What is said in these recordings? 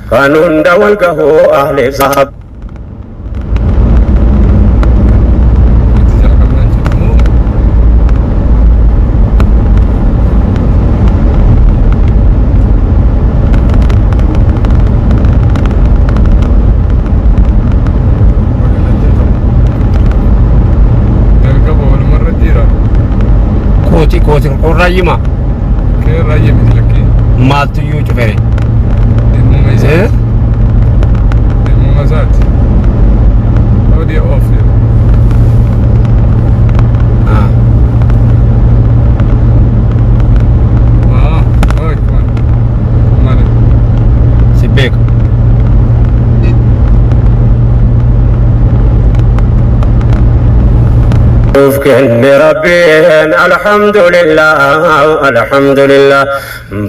Kan hunda wal gahuu ahliif sahab. Itti jalqabnaan jedhamu. Jalqaba walumarra jira. Kooti kooti qorraayyima. Kee raayya miti lakkee. Maaltu iyyuu cufere. Dhimmuma isaati. Dhimmuma isaati. Audio off jedhu. Ah, oi, come on. Maali? Si beeku. Nuuf kenne Rabbiin, alhamdulillah, alhamdulillah,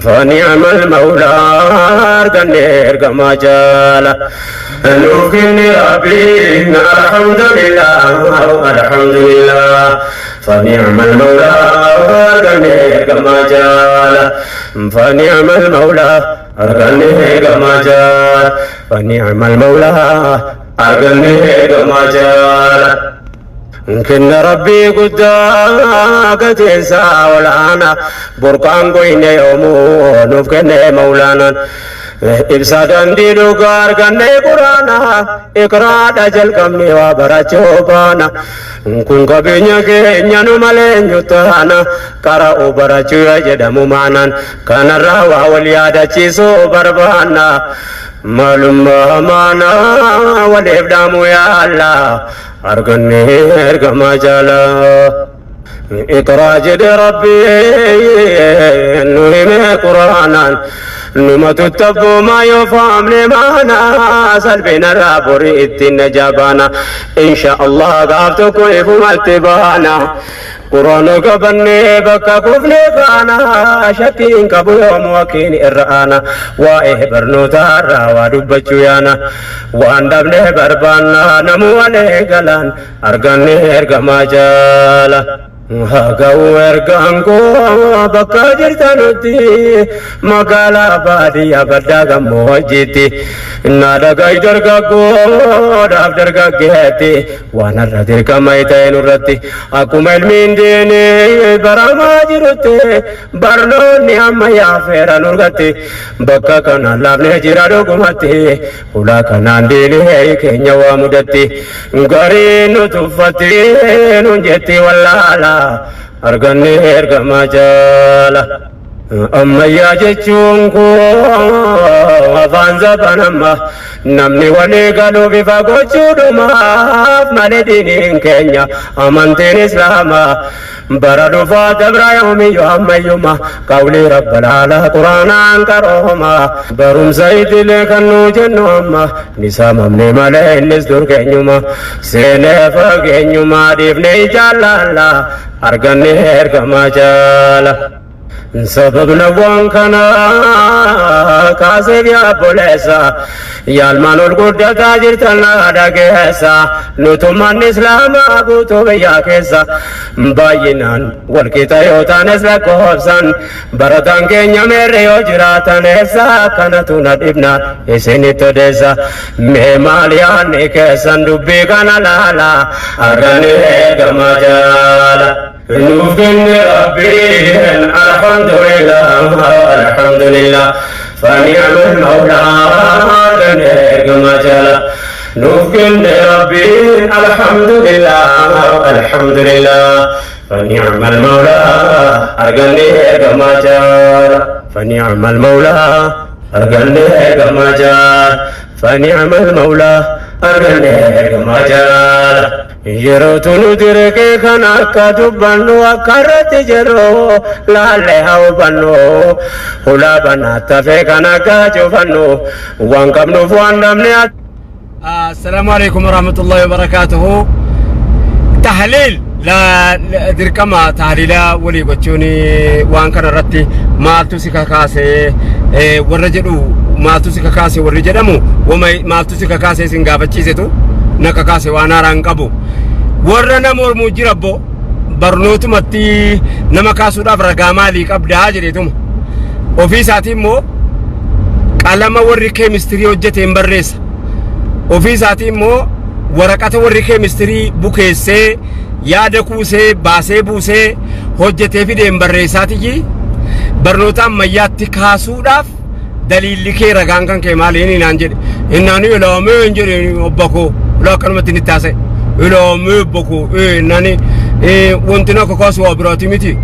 فنعم المولى arganne ergamaa jaala. Nuuf kenne Rabbiin, alhamdulillah, alhamdulillah, فنعم المولى arganne ergamaa jaala. فنعم المولى arganne ergamaa jaala. فنعم المولى arganne ergamaa jaala. Kenna Rabbii guddaa gateensaa olaanaa burqaan goyne yoomuu nuuf kenne Mawlaanaan. Ibsa dandii dhugaa arganne Quraana, iqraadha jalqabne waa barachuu baana. Kun qabeenya keenya nu malee eenyu taana qara'uu barachuu jedhamu maanaan kanarraa waa wal yaadachiisuu barbaanna. Maalummaa maanaa waliif dhaamu yaalla arganne ergamaa jaalaa. Iqraa jedhe Rabbii nu hime Quraanaan, numatu tabboomaa yoo faamne maana salphinarraa borii ittiin najabaana, insha Allah gaaf tokko ifumatti baana. Quraana qabannee bakka kufne kaana, shakkiin qabu yoomu wakiin irra aana. Waa'ee barnootaarraa waa dubbachuu yaana, waan dhabne barbaanna namuu walee galaan arganne ergamaa jaala. Haga'u ergaan koo bakka jirtanutti, magaalaa baadiyyaa baddaa gammoojjiitti, na dhaga'i dargaggoodhaaf dargaggeetti, waan har'a dirqama ta'e nurratti. Akkuma ilmiin diinii baramaa jirutti, barnoonni ammayyaa feera nurgatti, bakka kanaan laafnee jira dhugumatti. Ulaa kanaan diinii keenya waa mudatti, garii nu tuffatti nun jetti wallaala arganne ergamaa jaala. Ammayyaa jechuun koo afaan zaban amma namni walii galuu bifa gochuudhumaaf malee, diiniin keenya amantiin Islaamaa bara dhufaa dabra yoomiyyuu ammayyuma qawlii Rabbalaalaa Quraanaan qarooma. Barumsa idilee kan nuu jennu amma ni saamamne malee, innis dur keenyuma seenee fageenyuma dhiifne jaallalla arganne ergamaa jaala. Sababna waan kana kaaseef, yaabboleessa yaalmaan ol guddataa jirtan dhageessa, nutummaan Islaamaa guutuu biyyaa keessa baay'inaan walqixa yoo taanes, lakkoofsan barataan keenya meerre yoo jiraatan eessa kanatu na dhibna isinitti odeessa. Mee maal yaadni keessan dubbii kana laala arganne ergamaa jaala. Nuuf kenne Rabbiin, alhamdulillah, alhamdulillah, فنعم المولى arganne ergamaa jaala. Nuuf kenne Rabbiin, alhamdulillah, alhamdulillah, فنعم المولى arganne ergamaa jaala. فنعم المولى arganne ergamaa jaala. فنعم المولى arganne ergamaa jaala. Yeroo tunu dirqee kan akka dubbannu akka irratti jedhu laallee haa hubannu, hulaa banaa tafee kan akka cufannu waan qabnuuf waan dhabne. السلام عليكم ورحمة الله وبركاته. تحليل لا dirqama tahliila walii gochuun waan kana irratti maaltu si kakaase warra jedhu, maaltu si kakaase warri jedhamu, wama maaltu si kakaase isin gaafachiisetu na kakaase, waan haaraa hin qabu. Warra nama mormuu jira abbo, barnootumatti nama kaasuudhaaf ragaa maalii qabdaa jedheetuma ofii isaatii immoo. Qalama warri keemistirii hojjete hin barreessa. Ofii isaatii immoo waraqata warri keemistirii bukeessee yaada kuusee baasee buusee hojjetee fide hin barreessaatiyyi barnoota ammayyaatti kaasuudhaaf daliilli kee ragaan kan kee maali inni naan jedhe. Innaan ilaamee hin jedhe obba koo ilaa akkanumatti inni taasise ilaamee obba koo innaan wanti na kakaasu waa biraati miti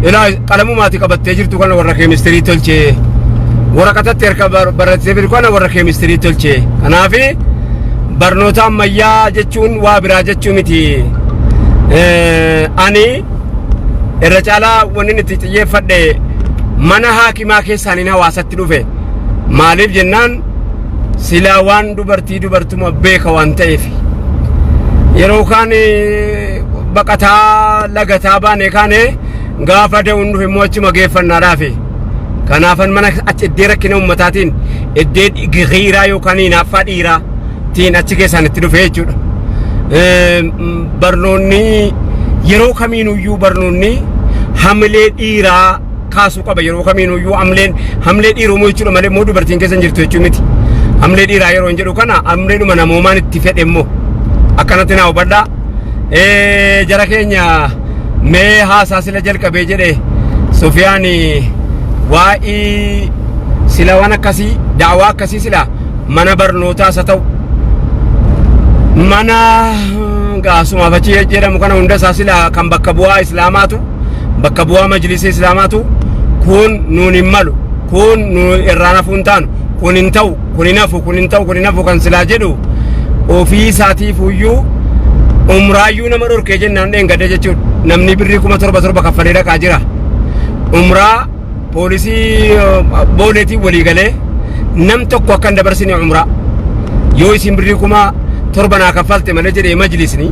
ilaa qalamumaati qabattee jirtu kana warra keemistirii tolchee waraqatatti harka barreessee fidu kana warra keemistirii tolchee. Kanaafi barnoota ammayyaa jechuun waa biraa jechuu miti. Ani irra caalaa wanni itti xiyyeeffadhe mana haakimaa keessaaniin hawaasatti dhufe. Maaliif jennaan silaa waan dubartii dubartuma beeka waan ta'eef. Yeroo kaan baqataa lagataa baane kaane gaafa da'uun dhufe immoo achuma geeffannaadhaafi. Kanaafan mana achi iddee rakkina uummataatiin iddee giiraa yookaan hinaaffaa dhiiraatiin achi keessaan itti dhufe jechuudha. Barnoonni yeroo kamiinuyyuu barnoonni hamilee dhiiraa kaasuu qaba. Yeroo kamiinuyyuu hamilee dhiirumuu jechuudha malee immoo dubartiin keessa hin jirtu jechuu miti. Hamilee dhiiraa yeroo hin jedhu kana hamileedhuma namoomaan itti fedhe immoo akkanatti naa hubadhaa. Jara keenya mee haasaa sila jalqabee jedhe Sufiyaan waa'ee sila waan akkasii daawaa akkasii sila mana barnootaas haa ta'u mana gaasumaaf achi jedhamu kana hunda isaa sila kan bakka bu'aa islaamaatu bakka bu'aa majlisii islaamaatu kun nuun hin malu kun nuun irraan hafuu hin taanu kun hin ta'u kun hin hafu kun hin ta'u kun hin hafu kan silaa jedhu ofii isaatiif iyyuu umraayyuu nama dhorkee jennaan dheengadde jechuudha. Namni birrii 7,000 kaffalee dhaqaa jira. Umraa poolisii booleetiin walii galee nam tokko akka hin dabarsine umraa yoo isin birrii 7,000 naa kaffalte malee jedhee majlisni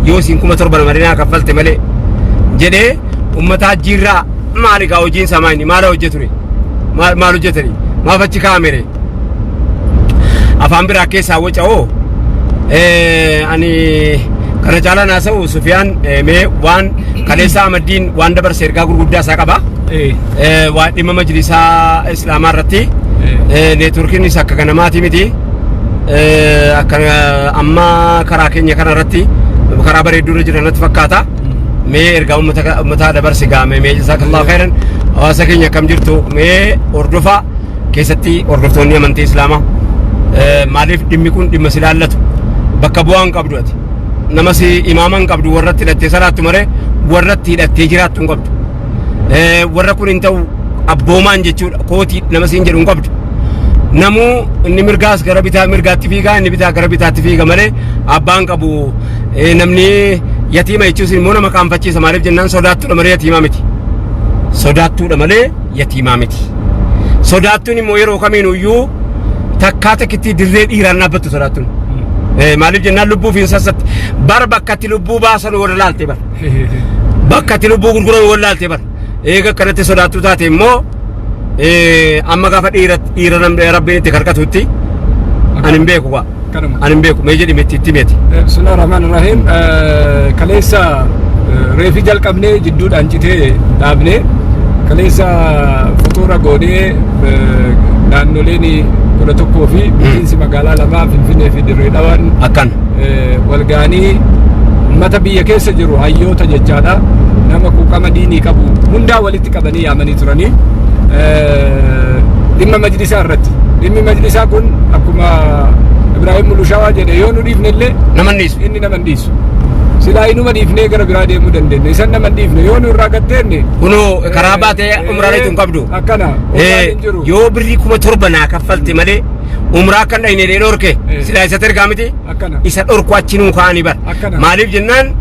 yoo isin 7,000 malee naa kaffalte malee jedhee uummata hajjiirraa maali gaa hojiin isaa maali maal hojjeture maal hojjetani maaf achi kaa'amere afaan biraa keessaa waca'oo. Ani kana caalaa naasa'u Sufiyaan mee waan kaleessa Amaddiin waan dabarse ergaa gurguddaa isaa qaba. Waan dhimma majlisaa islaamaa irratti neetworkiin isa akka ganamaati miti. Akka amma karaa keenya kana irratti karaa bareedduu irra jiran natti fakkaata. Mee ergaa uummataa dabarse gaame mee jazakallahu khairan hawaasa keenya akkam jirtu mee hordofaa keessatti hordoftoonni amantii islaamaa maaliif dhimmi kun dhimma si ilaallatu bakka bu'aa hin qabdu ati. Nama si imaama hin qabdu warratti hidhattee salaattu malee warratti hidhattee jiraattu hin qabdu. Warra kun hin ta'u abboomaan jechuudha kootii nama siin jedhu hin qabdu. Namuu inni mirgaas gara bitaa mirgaatti fiigaa inni bitaa gara bitaatti fiiga malee abbaan qabu. Namni yatiima jechuus immoo nama qaanfachiisa maaliif jennaan sodaattuudha malee yatiimaa miti. Sodaattuudha malee yatiimaa miti. Sodaattuun immoo yeroo kamiinuyyuu takkaa takkitti dirree dhiiraan dhaabbattu sodaattuun. Maaliif jennaan lubbuuf hin sassatti. Bar bakkatti lubbuu baasan warra laalte bar. Bakkatti lubbuu gurguran warra laalte bar. Eega akkanatti sodaattuu taate immoo amma gaafa dhiira rabbiin itti karkatutti ani hin beeku gaa. Ani hin beeku mee jedhi itti meeti. Bismillahir Rahmanir Rahim. Kaleessa reefi jalqabnee jidduudhaan citee dhaabnee kaleessa futuura goonee naannoleen 11 fi bulchiinsi magaalaa 2 Finfinnee fi Dirree Dhawaan akkan walgaanii uummata biyya keessa jiru hayyoota jechaadha. Nama quuqama diinii qabu hundaa walitti qabanii yaamanii turanii dhimma majlisaa irratti. Dhimmi majlisaa kun akkuma Ibrahim Mulushaawaa jedhe yoo nu dhiifne illee nama hin dhiisu. Inni nama hin dhiisu. Silaa inuma dhiifnee gara biraa deemuu dandeenya. Isan nama hin dhiifne yoo nu irraa gatteenne kunoo karaa baatee umraa dheetu hin qabdu. Akkana umraan hin jiru. Yoo birrii 7,000 naa kaffalte malee umraa akka hin dhayne dhorke silaa isatti ergaa miti. Akkana. Isa dhorku achi nuu kaa'anii bar. Akkana. Maaliif jennaan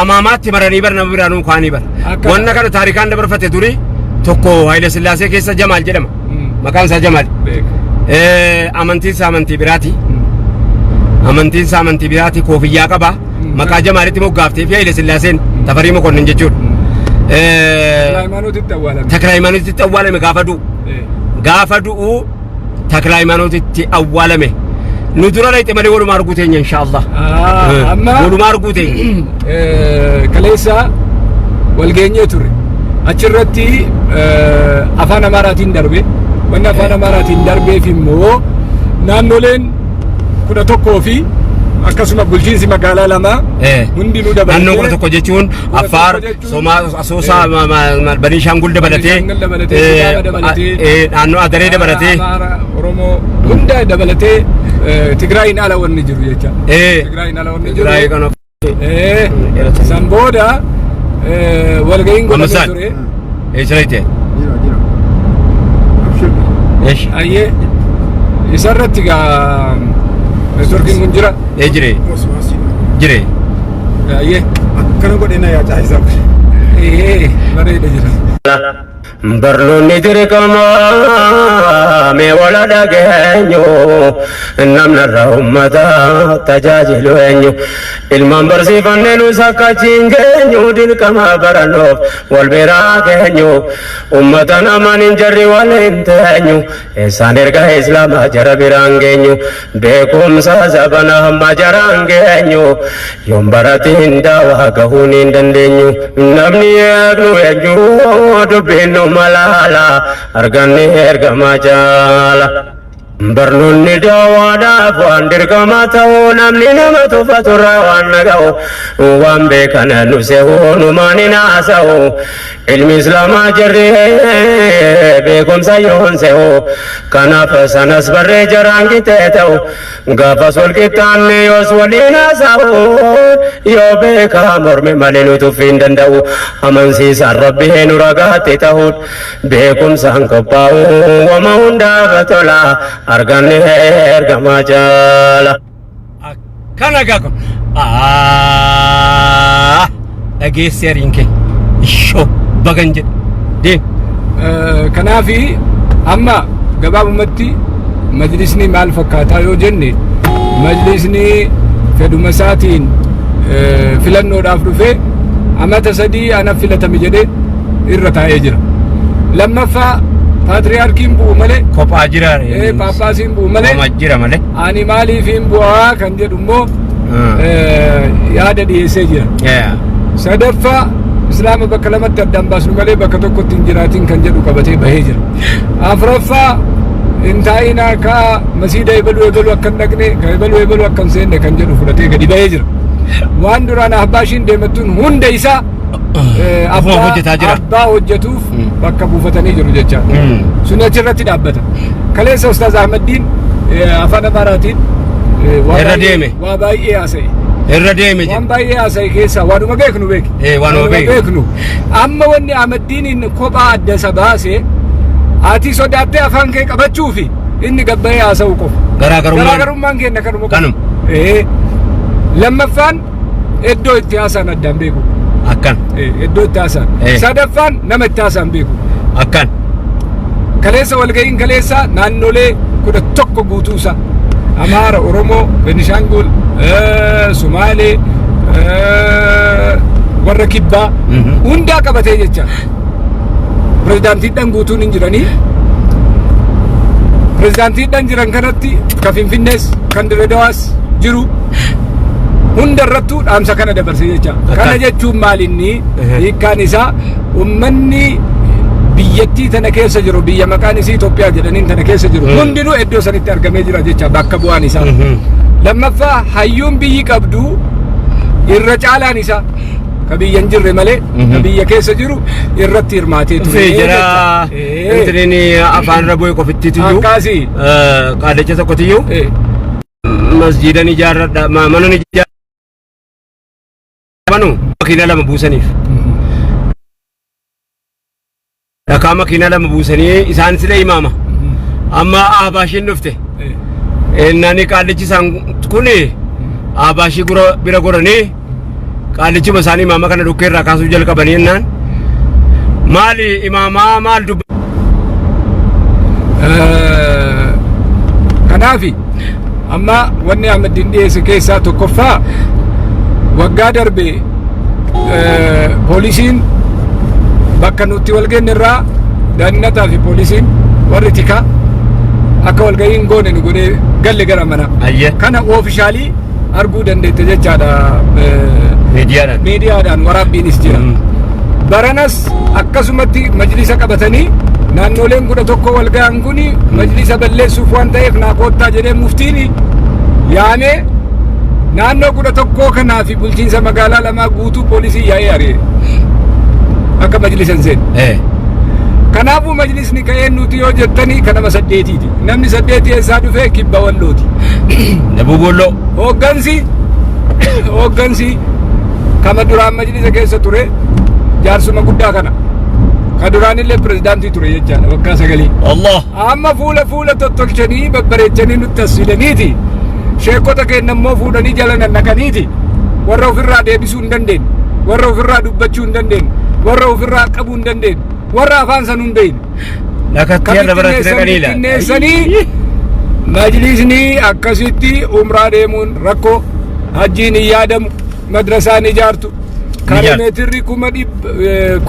amaamaatti maranii bar nama biraa nuu kaa'anii bar. Akkana. Wanna kana taarikaan dabarfate duri tokko Haayile Sillaasee keessa Jamaal jedhama. Maqaan isaa Jamaal. Amantiin isaa amantii biraati. Amantiin isaa amantii biraati koofiyyaa qaba. Maqaa Jamaalitti moggaaftee fi Haayile Sillaaseen Tafarii Mokonnin jechuudha. Takla Hayimaanotitti awwaalame. Takla Hayimaanotitti awwaalame gaafa du'u. Gaafa du'u Takla Hayimaanotitti awwaalame. Nu dura dhayxe malee walumaa arguu teenya inshaallah. Amma Walumaa arguu teenya. Kaleessa walgeenyee turre. Achirratti afaan Amaaraatiin darbe. Wanni afaan Amaaraatiin darbeef immoo naannoleen 11 fi akkasuma bulchiinsi magaalaa 2 hundinuu dabalatee. Naannoo 11 jechuun 11 Affaar, jechuun Somaa, Asoosaa, Beniishaangul dabalatee, Beniishaangul dabalatee, Sidaama dabalatee, naannoo Adaree dabalatee, Amaara, Oromoo hunda dabalatee, Tigraayin ala wanni jiru jecha. Tigraayin ala wanni jiru. Tigraay kana. San booda walga'iin godhamee Mamasaan. ture. Eessa Jira jira. Abshir. Eesh. Ayyee, isarratti gaa networkiin kun jira. Ee, jire. Jire. Ayyee. Akkana godhee na yaacaa. Bareeda jira. Barnoonni dirqama mee wala dhageenyu, namnarra ummata tajaajilu eenyu? Ilmaan barsiifannee nus akka achiin geenyu, dirqama barannoof wal biraa geenyu. Ummata namaan hin jarri wal hin teenyu, eessaan erga islaamaa jara biraan geenyu? Beekumsa zabana hamma jaraan geenyu, yoon baratiin daawaa gahuun hin dandeenyu. Namni eegnu eenyu? Dubbiin nu malaala arganne ergama jaala. Barnoonni daawaadhaaf waan dirqama ta'uu, namni nama tuffaturraa waan naga'u, waan beekan nu se'uu numaan hin haasa'u. Ilmi islaamaa jirree beekumsa yoon se'u, kanaaf sanas barree jaraan qixxee ta'u, gaafas wal qixxaanne yoos waliin haasa'u. Yoo beekaa morme malee nu tuffii hin danda'u. Amansiisaan rabbii nu ragaatti ta'uun beekumsaan qophaa'u wama hundaaf tola, arganne ergamaa jaala. Akkana gaa kun. Dhageessi ariin kee. Ishoo bagan jedhe. Deem. Kanaafi amma gabaabumatti majlisni maal fakkaataa yoo jenne, majlisni fedhuma isaatiin filannoodhaaf dhufee amata 3 ana filatame jedhee irra taa'ee jira. Lammaffaa, paatriyaarkiin bu'u malee Kophaa jira. Paappaasiin bu'u malee Kophaa jira malee. ani maaliif hin bu'aa kan jedhu immoo yaada dhiyeessee jira. Sadaffaa, islaama bakka lamatti addaan baasnu malee bakka tokkotti hin jiraatin kan jedhu qabatee bahee jira. Afuraffaa, hin taa'inaa kaa masiida ebaluu ebaluu akka hin dhaqne, ka ebaluu ebaluu akka hin seenne kan jedhu fudhatee gadi bahee jira. Waan duraan ahbaashiin deemattuun hunda isaa Ofuma hojjetaa jira. Abbaa hojjetuuf bakka buufatanii jiru jecha. Sun achirratti dhaabbata. Kaleessa Ustaaz Ahmaddiin afaan Amaaraatiin waa Irra deeme. Waa baay'ee haasa'e. Irra deeme Waan jedhe. baay'ee haasa'e keessaa waanuma beeknu beeki. Waanuma beeknu. Beeknu. Amma wanni Ahmaddiiniin kophaa adda isa baase, ati sodaattee afaan kee qabachuu fi inni gabbayee haasa'u qofa. Garaagarummaan. Garaagarummaan keenya kanuma qofa. Kanuma. Lammaffaan, iddoo itti haasa'an addaan beeku. Akkan. Iddoo itti haasa'an. Sadaffaan, nama itti haasa'an beeku. Akkan. Kaleessa walga'iin kaleessa naannolee 11 guutuu isaa, Amaara, Oromoo, Benishaangul, Sumaalee, warra Kibbaa hundaa qabatee jecha. Pirezidaantiidhaan guutuun hin jiranii. Pirezidaantiidhaan jiran kanatti ka Finfinnees kan Dirredawaas jiru hunda irrattuu dhaamsa kana dabarsee jecha. Kana jechuun maal inni hiikkaan isaa, ummanni biyyattii tana keessa jiru, biyya maqaan isii Itoophiyaa jedhaniin tana keessa jiru hundinuu iddoo sanitti argamee jira jecha bakka bu'aan isaa. Lammaffaa, hayyuun biyyi qabdu irra caalaan isaa, ka biyya hin jirre malee, ka biyya keessa jiru irratti hirmaatee ture Dhufee jira. jecha. Intiniin afaan irra bu'e qofittiitu iyyuu. Akkaasi. Qaadacha tokkotiyyuu masjiidan ijaarradha, mana ijaarramanu makiina lama buusaniif. Dhakaa makiina lama buusanii isaan sila imaama. Amma Ahbaashiin dhufte. Innani qaallichi isaan kun Ahbaashii gura bira godhanii qaallichuma isaanii imaama kana dhukkee irraa kaasuu jalqabanii jennaan. Maali imaamaa maal dubba? Kanaafi amma wanni Ahmadiin dhiyeesse keessaa tokkoffaa, waggaa darbe poolisiin bakka nuti wal geenye irraa daannataa fi poolisiin warri tikaa akka walgahii hin goone nu godhee galle gara mana. Kana official arguu dandeette jechaadha. Miidiyaadhaan. Miidiyaadhaan waraabbiinis jira. Baranas akkasumatti majlisa qabatanii Naannoleen 11 wal ga'an kun majlisa balleessuuf waan ta'eef naa koottaa jedhee muftiin yaamee naannoo 11 kanaa fi bulchiinsa magaalaa lamaa guutuu poolisii yaa'ee ari'e. Akka majlisa hin seenne. Kanaafuu majlisni ka'ee nuti yoo jettanii kan nama 8ti. Namni 8 eessaa dhufee kibba wallooti. Dabuu boolloo. Hooggansi kama duraan majlisa keessa ture jaarsuma guddaa kana. Ka duraan illee pirezidaantii ture jechaadha waggaa 9. Allah. Amma fuula tottolchanii babbareechanii nutti as fidaniiti. Sheekota keenya immoo fuudhanii jala nannaqaniiti. Warra ofirraa deebisuu hin dandeenye, warra ofirraa dubbachuu hin dandeenye, warra ofirraa qabuu hin dandeenye, warra afaan sanuu hin beekne. Lakatti yarra biratti dhaqaniila. Bittinneessanii majlisni akkasitti umraa deemuun rakkoo, hajjiin hin yaadamu, madrasaan ijaartu. Kaaremeetirri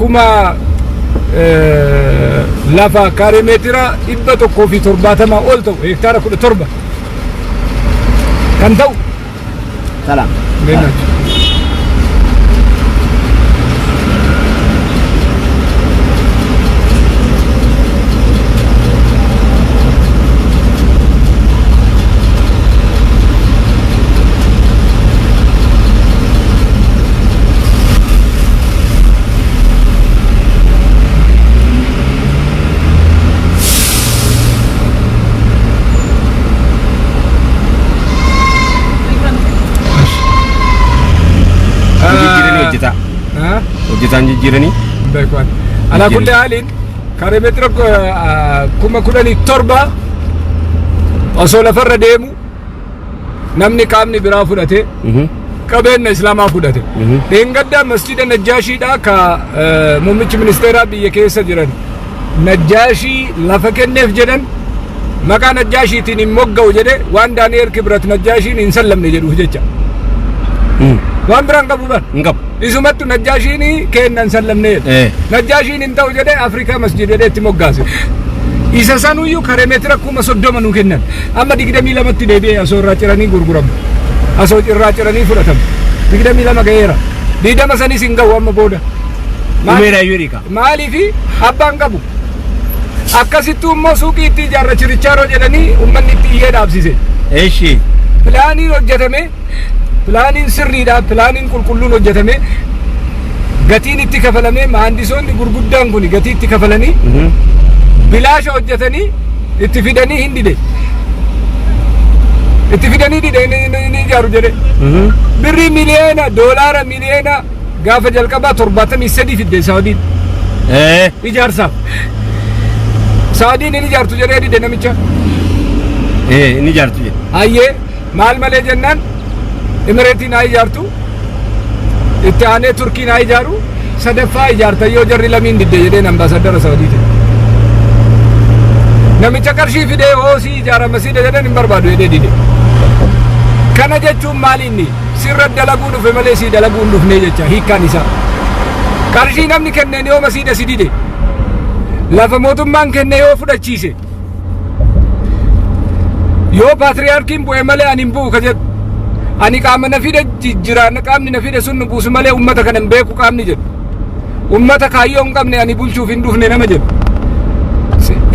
kuma lafa kaaremeetira 170 ol ta'u hektaara 17 kan ta'u. Salaam. Hojjetaan jijjiiranii? Beekwaan. Alaa kulli haaliin kaaremeetira 17,000 osoo lafarra deemu namni qaamni biraa fudhate qabeenya islaamaa fudhate. Dheengaddaa masjida Najjaashiidhaa ka muummichi ministeeraa biyya keessa jiran Najjaashii lafa kenneef jedhan maqaa Najjaashiitiin hin mogga'u jedhe waan Daani'eel Kibrat Najjaashiin hin sallamne jedhuuf jecha. Waan biraan qabu bar. Hin qabu. Isumattu Najjaashiin kennan sallamne jedhe. Najjaashiin hin ta'u jedhe Afrikaa masjid jedhee itti moggaase. Isa sanuyyuu karemeetira 30,000 nuu kennan. Amma 22tti deebi'ee asoo irraa ciranii gurguramu. Asoo irraa ciranii fudhatamu. 22 ga'eera. 20 sanis hin ga'u amma booda. Maaliifi abbaan qabu. Akkasittuu immoo suuqii itti ijaarra chirichaaroo jedhanii uummanni itti iyyee dhaabsise. Eeshi. Pilaaniin hojjetame. Pilaaniin sirriidha. Pilaaniin qulqulluun hojjetame. Gatiin itti kafalame maandisoonni gurguddaan kun gatii itti kafalanii bilaasha hojjetanii itti fidanii hin dide. Itti fidanii dide inni ijaaru jedhe. Birrii miliyoona doolaara miliyoona gaafa jalqabaa 73 fidde Saawudiin. Ijaarsaaf. Saawudiin inni ijaartu jedhee dide namicha. Inni ijaartu jedhe. Hayyee maal malee jennaan Imireetiin haa ijaartu. Itti aanee Turkiin haa ijaaru. Sadaffaa ijaarta yoo jarri lamiin didde jedheen ambaasaddara Saawudiiti. Namicha qarshii fidee hoosii ijaarama siidha jedhan hin barbaadu jedhee dide. Kana jechuun maali inni? Sirra dalaguu dhufe malee sii dalaguu hin dhufnee jecha hiikkaan isaa. Qarshii namni kenneen yoo masiidha si dide. Lafa mootummaan kenne yoo fudhachiise. Yoo paatriyaarkiin bu'e malee ani hin bu'u ka jedhu. Ani qaama na fide jijjiiraan qaamni na fide sun nu buusu malee uummata kana hin beeku qaamni jedhu. Uummata kaayyoo hin qabne ani bulchuuf hin dhufne nama jedhu.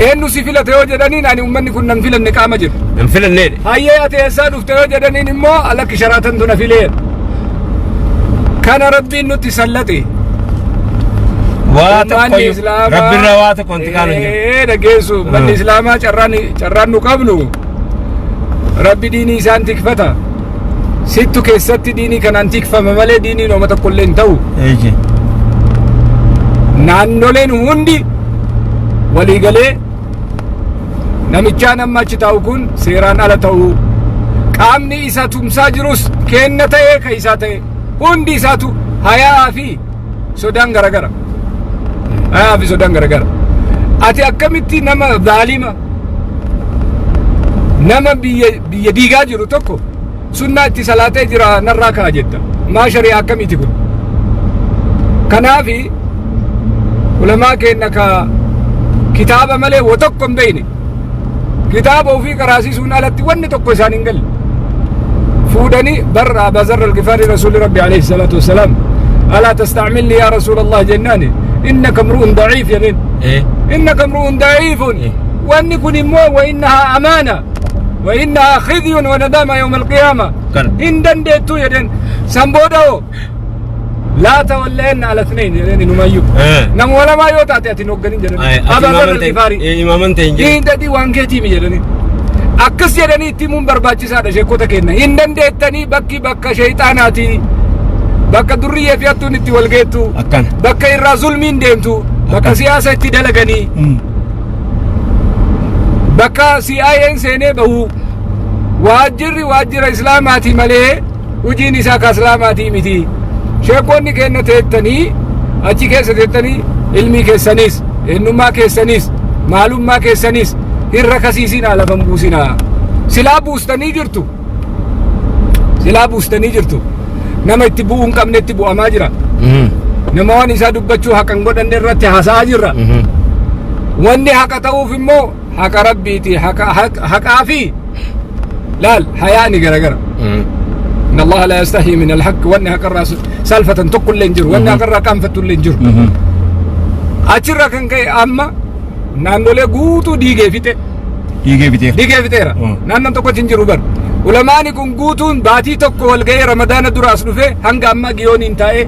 Eenyu si filate yoo jedhaniin ani uummanni kun nan filanne qaama jedhu. Nan filanneedha. Hayyee ati eessaa dhufte yoo jedhaniin immoo alakki sharaatantu na filee. Kana rabbiin nutti sallate. Waa tokko rabbirraa waa tokko wanti kaanu hin jiru. Dhageessu manni islaamaa carraan nu qabnu rabbi diinii isaan tikfata. Sittu keessatti diinii kanaan tikfama malee diiniin oma tokko illee hin ta'u. Naannoleen hundi waliigalee namichaan amma achi taa'u kun seeraan ala ta'uu qaamni isa tumsaa jirus kenna ta'ee ka isaa ta'e hundi isaatu hayaa fi sodaan garagara. Hayaa fi sodaan garagara. Ati akkamitti nama zaalima nama biyya diigaa jiru tokko sunnaa itti salaatee jira narraa ka'a jetta. Maa shari'aa akkamiiti kun? Kanaafi ulamaa keenya ka kitaaba malee wa tokko hin beekne kitaaba ofii qaraasisuun alatti wanni tokko isaan hin galle. Fuudhanii barra Abaa Zarr al-Gifaari Rasuulli Rabbi alayhi salaatu wassalaam alaa tastacmilni yaa Rasuul Allah jennaani innaka mru'un daciif jedheen. Innaka imru'un da'iifun. Wanni kun immoo wa innahaa amaana. Wa innahaa khizyun wa nadaama yawma alqiyaama. Kana. Hin dandeettuu jedheen. San booda hoo laa tawallayyanna ala ithnayn jedheen inumayyuu. Nama lamaa yoo taate ati hin hoogganin jedheen. Abaa Zarr al-Ghifaarii. Imaaman ta'e hin jiru. Hin dadii waan keetiimi jedhanii. Akkas jedhanii itti himuun barbaachisaadha sheekota keenya. Hin dandeettanii bakki bakka sheexaanaati. Bakka durriyyee fi hattuun itti wal geettu. Akkana. Bakka irraa zulmiin deemtu. Bakka Akkana. siyaasa itti dalaganii. Bakka CIA'n seenee bahu. Waajjirri waajjira Islaamaati malee hojiin isaa ka Islaamaatii miti. Sheekonni keenya teettanii achi keessa teettanii ilmii keessanis eenyummaa keessanis maalummaa keessanis hin rakasiisinaa lafa hin buusinaa. Silaa buustanii jirtu. Silaa buustanii jirtu. Nama itti bu'uu hin qabne itti bu'amaa jira. Nama waan isaa dubbachuu haqa hin godhanne irratti haasa'aa jirra. Wanni haqa ta'uuf immoo haqa rabbiiti haqa haqaa fi laal hayaani garagara. Inna Allaha la yastahyi min al-haqq wanni haqa irraa salfatan tokko illee hin jiru wanni haqa irraa qaanfattu illee hin jiru. Achirra kan ka'e amma naannolee guutuu diigee fixe. Dhiigee biteef. Diigee fixeera. Naannoon tokkochi hin jiru bar. Ulamaani kun guutuun baatii tokko wal ga'ee Ramadaana duraas dhufe hanga ammaa giyooniin taa'ee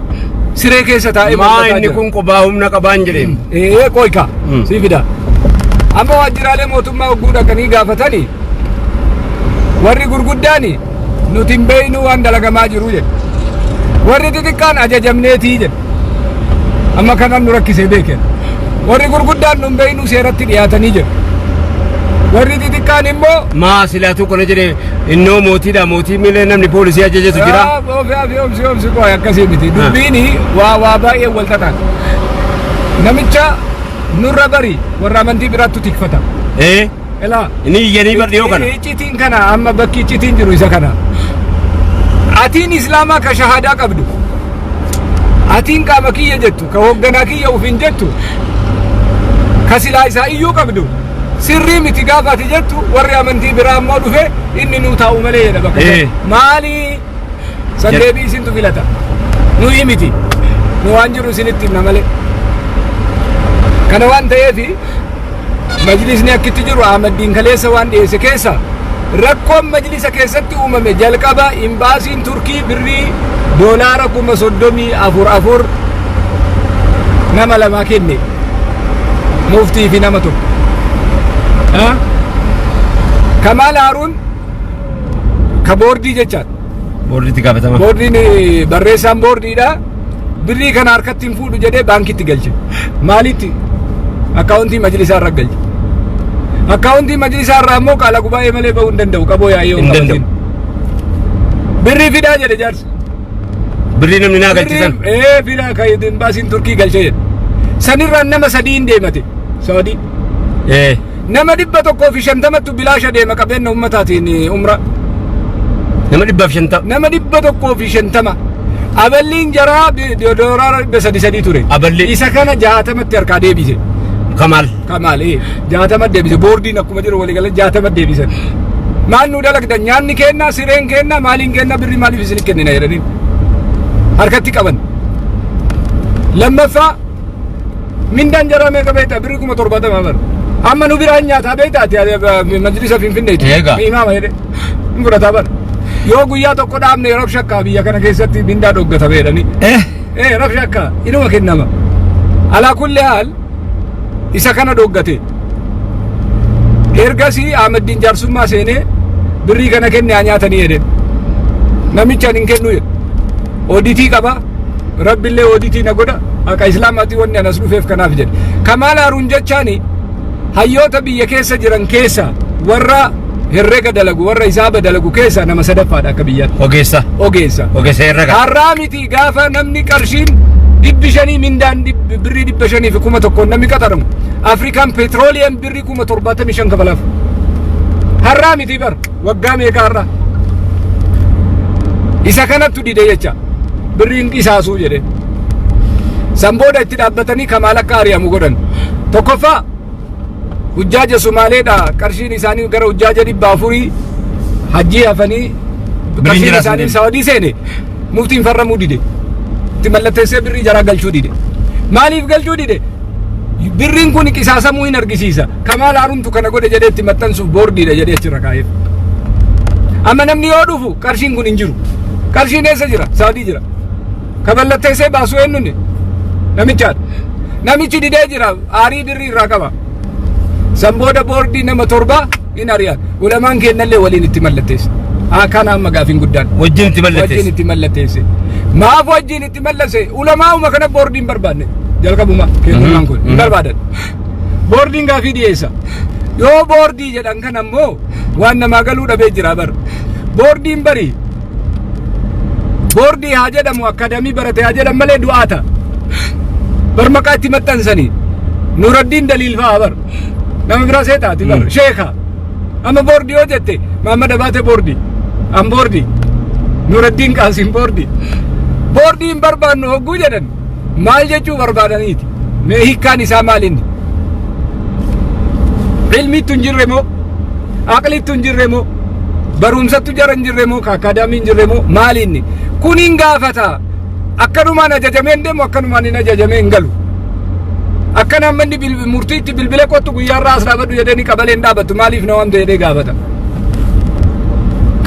siree keessa taa'ee Maa morkataa inni jira. kun qobaa humna qabaan jedheen. Ee qoyka sii fida. Amma waajjiraalee mootummaa hogguu dhaqanii gaafatanii warri gurguddaani nuti hin beeknu waan dalagamaa jiru jedhe. Warri xixiqqaan ajajamneetii jedhe. Amma kanan nu rakkisee beeke. Warri gurguddaan nu hin beeknu seeratti dhiyaatanii jedhu. Warri xixiqqaan immoo Maa silaatu kana jedhee innoo mootiidha mootii milee namni poolisii ajajatu jira. Oomsi oomsi qoy akkasii miti. Dubbiini waa waa baay'ee wal xaxaan. Namicha nurra bari warra amantii biraattu tikfata. Elaa. Inni iyyanii bar dhiyoo kana. Iccitiin kana amma bakki iccitiin jiru isa kana. Atiin Islaamaa ka shahadaa qabdu. Atiin qaama kiyya jettu ka hoogganaa kiyya ufiin jettu ka silaa isaa iyyuu qabdu. Sirrii miti gaafa ati jettu warri amantii biraa immoo dhufe inni nuu taa'u malee jedha bakka sana. Maali? San deebii isintu filata. Nuyi miti. Nu waan jiru isinitti himna malee. Kana waan ta'eef majlisni akkitti jiru Ahmaddiin kaleessa waan dhiyeesse keessa rakkoon majlisa keessatti uumame jalqaba imbaasiin Turkii birrii doolaara 34,000 nama lamaa kenne muftii fi nama tokko. Kamaal Haaruun ka boordii jechaadha. Boordiitti gaafatama. Boordiin barreessaan boordiidha. Birrii kana harkatti hin fuudhu jedhee baankitti galche. Maalitti? Akkaawuntii majlisaa irra galche. Akkaawuntii majlisaa irraa immoo qaala gubaa'ee malee bahuu hin danda'u qaboo yaa'ee yoo Hin danda'u. qabatin. Birrii fidaa jedhe jaarsi. Birrii namni naa galchisan. Ee fidaa kan imbaasiin Turkii galche jedhe. Sanirraan nama sadii hin deemate. Sawadii. Nama 150ttu bilaasha deema qabeenya ummataatiin umra. Nama 150. Nama 150. Aballiin jaraa doolaara 300 ture. Aballi. Isa kana 60tti harkaa deebise. Kamaal. Kamaal 60 deebise. Boordiin akkuma jiru waliigala 60 deebisan. Maal nu dalagdan nyaanni kennaa sireen kennaa maaliin kennaa birrii maaliif isin kennina jedhanii harkatti qaban. Lammaffaa mindaan jaraa meeqa beektaa birrii 70,000 bara. Amma nu biraan nyaataa beektaa ati majlisa Finfinneeti. Eega. Imaama jedhe hin fudhataa bara. Yoo guyyaa tokko dhaabne rabsha akka biyya kana keessatti mindaa dhoggata jedhanii. Rabsha akka inuma kennama. Alaa kulli haal isa kana dhoggate. Ergasii Ahmaddiin jaarsummaa seenee birrii kana kenne haa nyaatanii jedhe. Namicha hin kennu jedhe. Oditii qaba. Rabbillee oditii na godha. Haqa Islaamaatii wanni anas dhufeef kanaaf jedhe. Kamaal Haaruun jechaani hayyoota biyya keessa jiran keessa warra herrega dalagu warra hisaaba dalagu keessa nama sadaffaadha akka biyyaatti. Ogeessa. Ogeessa. Ogeessa herrega. Har'aa miti gaafa namni qarshiin 500 mindaan birrii 500 fi 1,000 namni qaxaramu. Afrikaan petrooliyam birrii 75,000 kafalaaf. Har'aa miti bar waggaa meeqa har'aa. Isa kanattu dide jecha birriin qisaasuu jedhe. San booda itti dhaabbatanii Kamaal akka ari'amu godhan. Tokkoffaa hujjaaja Somaaleedha qarshiin isaanii gara hujjaaja 400 hajjii hafanii qarshiin isaanii Saawudii seene muftiin farramuu dide. Itti mallatteessee birrii jaraa galchuu dide. Maaliif galchuu dide? Birriin kun qisaasamuu hin argisiisa. Kamaal Haaruntu kana godhe jedhee itti maxxansuuf boordiidha jedhee achirra kaa'eef. Amma namni yoo dhufu qarshiin kun hin jiru. Qarshiin eessa jira? Saadii jira. Ka mallatteessee baasu eenyuni? Namichaadha. Namichi didee jira. Aarii birrii irraa qaba. San booda boordii nama 7 hin ari'an. Ulamaan kennallee waliin itti mallatteesse. Kana amma gaafiin guddaan. Wajjin itti Wajjin mallatteesse. itti mallatteesse. Maaf wajjin itti mallasse? Ulamaa'uma kana boordiin hin barbaanne. Jalqabuma kennummaan kun hin barbaadan. Boordiin gaafii dhiyeessa. Yoo boordii jedhan kan ammoo waan namaa galuu dhabee jira bar. Boordiin bari. Boordii haa jedhamu akkaadaamii barate haa jedhan malee du'aata. Bar maqaa itti maxxansanii. Nuraddiin Daliil fa'aa bar. Nama biraa seetaati bar. Sheeka. Amma boordii yoo jette Mahammad Abaate boordii. An boordii. Nuraddiin Qaasim boordii. Boordii hin barbaannu hogguu jedhan maal jechuu barbaadaniiti? Mee hiikkaan isaa maal inni? Ilmiittu hin jirre moo? Aqliittu hin jirre moo? Barumsattu jara hin jirre moo? Akaadaamii hin jirre moo? Maal inni? Kun hin gaafata. Akkanumaan ajajamee hin deemu, akkanumaan hin ajajamee hin galu. Akkana amma inni murtiitti bilbila kottu guyyaarraa as dhaabadhu jedhee ni qabalee hin dhaabattu. Maaliif na waamte jedhee gaafata.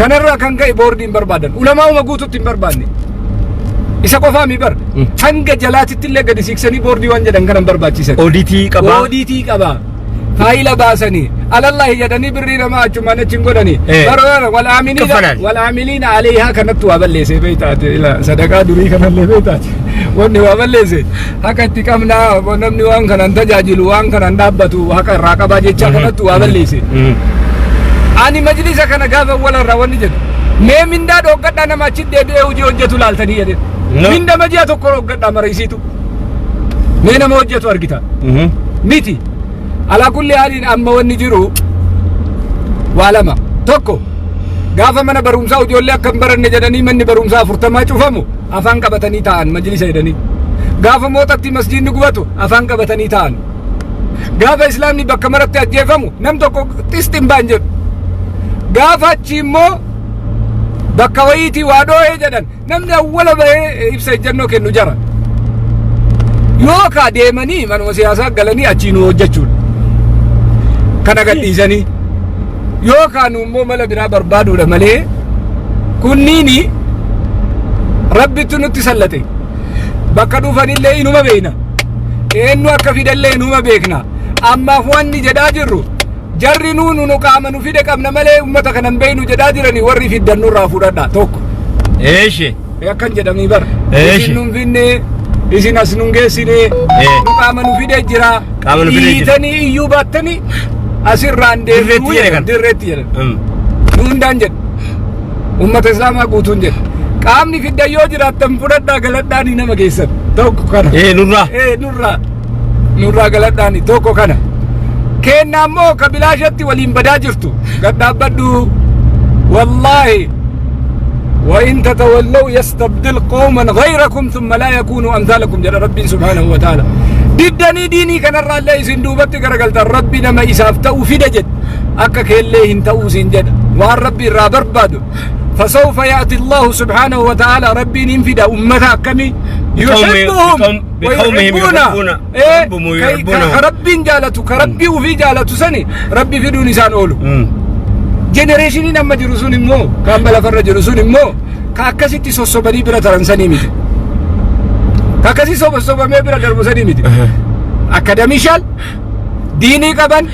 Kanarraa kan ka'e boordii hin barbaadan. Ulamaa'uma guututti hin barbaanne. Isa qofaa mi bar. Hanga jalaatitti illee gadi siiqsanii boordii waan jedhan kana hin barbaachisan. Oodiitii qabaa. Oodiitii qaba. Faayila baasanii alallahi jedhanii birrii namaa achumaan achi hin godhanii. Bara Kaffalaan. Wal aamiliina aleehaa kanatti waa balleesse beektaate ila sadaqaa durii kanallee beektaate wanni waa balleesse haqa itti qabnaa namni waan kanaan tajaajilu waan kanaan dhaabbatu haqa irraa qabaa jecha kanatti waa balleesse. Ani majlisa kana gaafa walarraa wanni jedhu mee mindaa dhooggadhaa nama achi deebi'ee hojii hojjetu laaltanii jedhe. No. Minda maji'a tokko dhooggadhaa mara isiitu. Mee nama hojjetu argita. Miti. Alaa kulli haaliin amma wanni jiru waa lama. Tokko gaafa mana barumsaa ijoollee akka hin baranne jedhanii manni barumsaa 40 cufamu afaan qabatanii taa'an majlisa jedhanii. Gaafa mooxatti masjiidni gubatu afaan qabatanii taa'an. Gaafa islaamni bakka maratti ajjeefamu nam tokko xisxi hin baan jedhu. Gaafa achi immoo bakka wayiitii waa dhoohee jedhan namni awwala bahee ibsa ejjennoo kennu jara. Yookaa deemanii manuma siyaasaa galanii achii nu hojjechuudha. Kana gadhiisanii. Yookaan immoo mala biraa barbaaduudha malee kunniini rabbitu nutti sallate. Bakka dhufanillee inuma beekna. Eenyu akka fidallee inuma beekna. Ammaaf wanni jedhaa jirru jarri nuu nu qaama nu fide qabna malee uummata kana hin beeknu jedhaa jiranii warri fiddan nurraa fudhadha tokko. Eeshi. Akkan jedhamii bara. Eeshi. Isin nun finne, isin as nun geessine, nu qaama nu fide jira. Qaama nu fide jira. Dhiitanii iyyuu baattanii asirraan deemtuu Dirreetti jedhe jedhan. kan. Dirreetti jedhan. Nu hundaan jedhu. Uummata Islaamaa guutuun jedhu. Qaamni fiddan yoo jiraattan fudhadhaa galadhaanii nama geessan. Tokko kana. Ee nurraa. Ee nurraa. Nurraa galadhaanii tokko kana. Kennaa immoo ka bilaashatti waliin badaa jirtu. Gad dhaabbadhu. Wallaahi. وإن تتولوا يستبدل قوما غيركم ثم لا يكونوا أمثالكم جل ربي سبحانه وتعالى. Diddanii diinii kanarraa illee isin duubatti garagaltan rabbi nama isaaf ta'u fida jedhe akka keellee hin ta'uu siin jedha waan rabbi irraa barbaadu. فسوف يأتي الله سبحانه وتعالى ربي ننفد أمة أكمي يحبهم بقومهم ويحبونه. يحبون إيه يحبهم ويحبونهم. كرب جالته كربي وفي جالته سني ربي في دون إنسان أولو. Generationiin amma jiru sun immoo kan lafarra jiru sun immoo ka akkasitti sossobanii bira taran sanii miti. Ka akkasii sossobamee bira darbu sanii miti. Academician diinii qaban,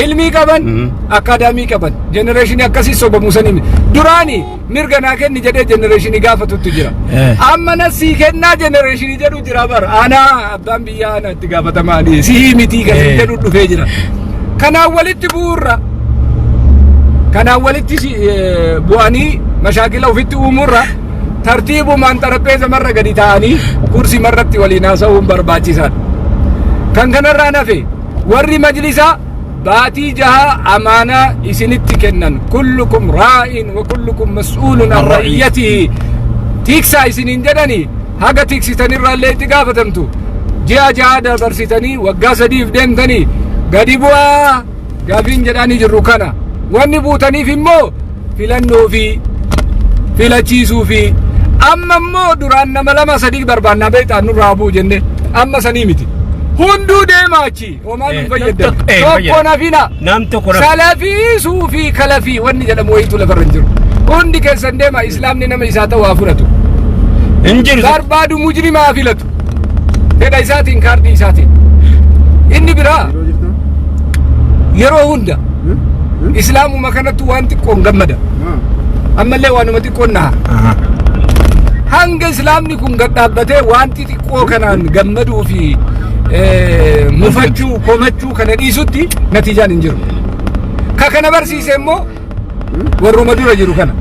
ilmii qaban, akaadaamii qaban. Generationii akkasii sobamuu sanii miti. Duraani mirga naa kenni jedhee generationii gaafatutti jira. Amma na sii kennaa generationii jedhu jira bara. Anaa abbaan biyyaa ana itti gaafatamaanii sii mitii kan jedhu dhufee jira. Kanaan walitti bu'uurra. Kanaan walitti bu'anii mashaakila ofitti uumuurra tartiibumaan xarapheeza marra gadi ta'anii kursii marratti waliin haasa'uun barbaachisaadha. Kan kanarraa nafe warri majlisaa baatii 6 amaanaa isinitti kennan kullukum raa'in wa kullukum mas'uulun an ra'iyyatihi tiksaa isiniin jedhanii haga tiksitanirraallee itti gaafatamtu ji'a 6 dabarsitanii waggaa 3f deemtanii gadi bu'aa gaafiin jedhanii jirru kana wanni buutaniif immoo filannoo fi filachiisuu fi amma immoo duraan nama lama sadii barbaannaa beektaa nurraa bu'u jenne amma sanii miti. Hunduu deemaa achi. Homaa nu fayyaddan. Tokko nafina. Nam tokko nafi. Salafii suufii kalafii wanni jedhamu wayitu lafarra hin jiru. Hundi keessan deema, islaamni nama isaa ta'u haa fudhatu. Hin jiru. Barbaadu mujrimaa haa filatu. Fedha isaatiin, kaardii isaatiin. Inni biraa Yeroo jirta? yeroo hunda islaamuma kanattu waan xiqqoon gammada. Maa? Ammallee waanuma xiqqoon naha. Hanga islaamni kun gad dhaabbatee wanti xiqqoo kanaan gammaduu fi mufachuu komachuu kana dhiisutti natiijaan hin jiru. Ka kana barsiise immoo warruma dura jiru kana.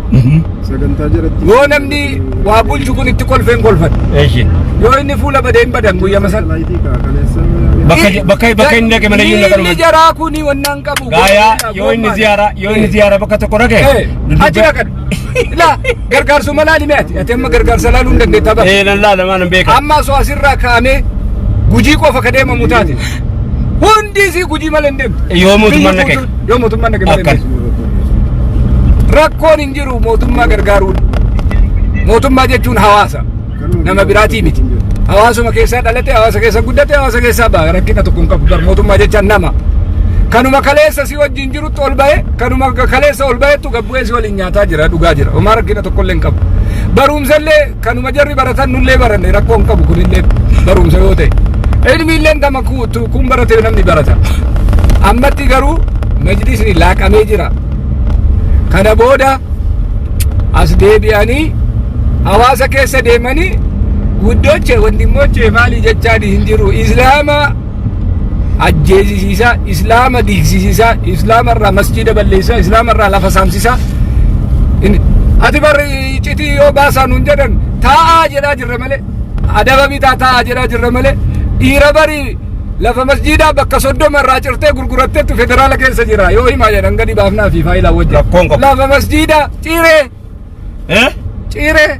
Sagantaa jalatti. Yoo namni waa bulchu kun itti kolfeen kolfan. Eeshi. Yoo inni fuula badee hin badan guyyama sana. Laayitii kaa kaleessa. Bakka inni dhaqe malee iyyuu Miilli jaraa kuni wannaan qabu. Gaayaa yoo inni ziyaaraa bakka tokko dhaqe. Achi dhaqan. Laa, gargaarsuma laali mee ati. Ati amma gargaarsa laaluu hin dandeetta bara. Ee, nan laala, maan hin beekan. Amma osoo asirraa kaa'amee Gujii qofa ka deemamu taate. Hundi isii Gujii malee hin deemtu. Yoo mootummaan Biyyi dhaqe. guutuun. Yoo mootummaan dhaqe malee hin Akkan. deemtu. Rakkoon hin jiru mootummaa gargaaruun. Mootummaa jechuun hawaasa. Nama biraatii miti. Hawaasuma keessaa dhalate, hawaasa keessa guddate, hawaasa keessaa ba'a. Rakkina tokko hin qabu. Bar mootummaa jechaan nama. Kanuma kaleessa si wajjin jirutti ol ba'e, kanuma kaleessa ol ba'ettu gad bu'ee si waliin nyaataa jira, dhugaa jira. Homaa rakkina tokkollee hin qabu. Barumsallee kanuma jarri baratan nullee baranne, rakkoo hin qabu kunillee barumsa yoo ta'e. Ilmiilleen tama kun barate namni barata. Ammatti garuu majlisni laaqamee jira. Kana booda as deebi'anii hawaasa keessa deemanii guddoche wandimmoche maali jechaan hin jiru. Islaama ajjeesisiisaa, islaama diigsisiisaa, islaama irraa masjiida balleessaa, islaama irraa lafa saamsisaa. Ati bar iccitii yoo baasaa nuun jedhan taa'aa jedhaa jirra malee, adaba bitaa taa'aa jedhaa jirra malee, dhiira bari lafa masjiidaa bakka 30 irraa cirtee gurguratteettu federaala keessa jira yoo himaa jedhan gadi baafnaa fi faayilaa wajjin. Rakkoon qabu. Lafa masjiidaa ciree. Eh? Ciree.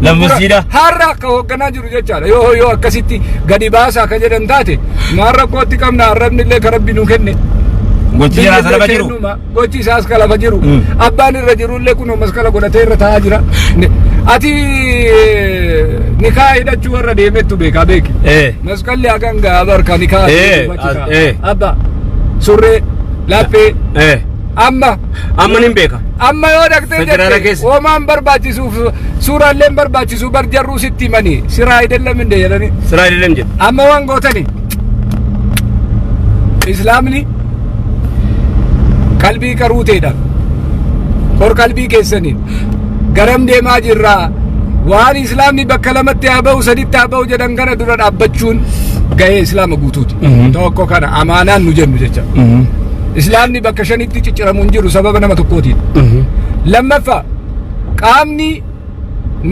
Lafa masjiidaa. Har'a akka hoogganaa jiru jechaadha. Yoo akkasitti gadi baasaa akka jedhan taate maal rakkootti qabna, arrabni illee kan rabbi nuu kenne. Gochi jaraa sana lafa jiru. Kennuma. Gochi isaas ka lafa jiru. Abbaan irra jiru illee kunoo maskala godhatee irra taa'aa jira. Ati nikaa hidhachuu warra deemettu beekaa beeki. Maskalli hagan gaa barka nikaa achi taa'a. Abba surree laphee amma Amma nin beeka. Amma yoo dhaqxee Federaala jette keessa. homaan barbaachisuuf suuraallee hin barbaachisu bar jarruu sitti himanii siraa idellam hinde jedhanii. Siraa idellam jedhu. Amma waan gootani Islaamni qalbii qaruuteedhaan qor qalbii keessaniin garam deemaa jirraa, waan islaamni bakka lamatti haa ba'u saditti haa ba'u jedhan kana dura dhaabbachuun gahee islaama guutuuti. Tokko kana amaanaan nu jennu jecha. Islaamni bakka shanitti cicciramu hin jiru sababa nama tokkootiin. Lammaffaa, qaamni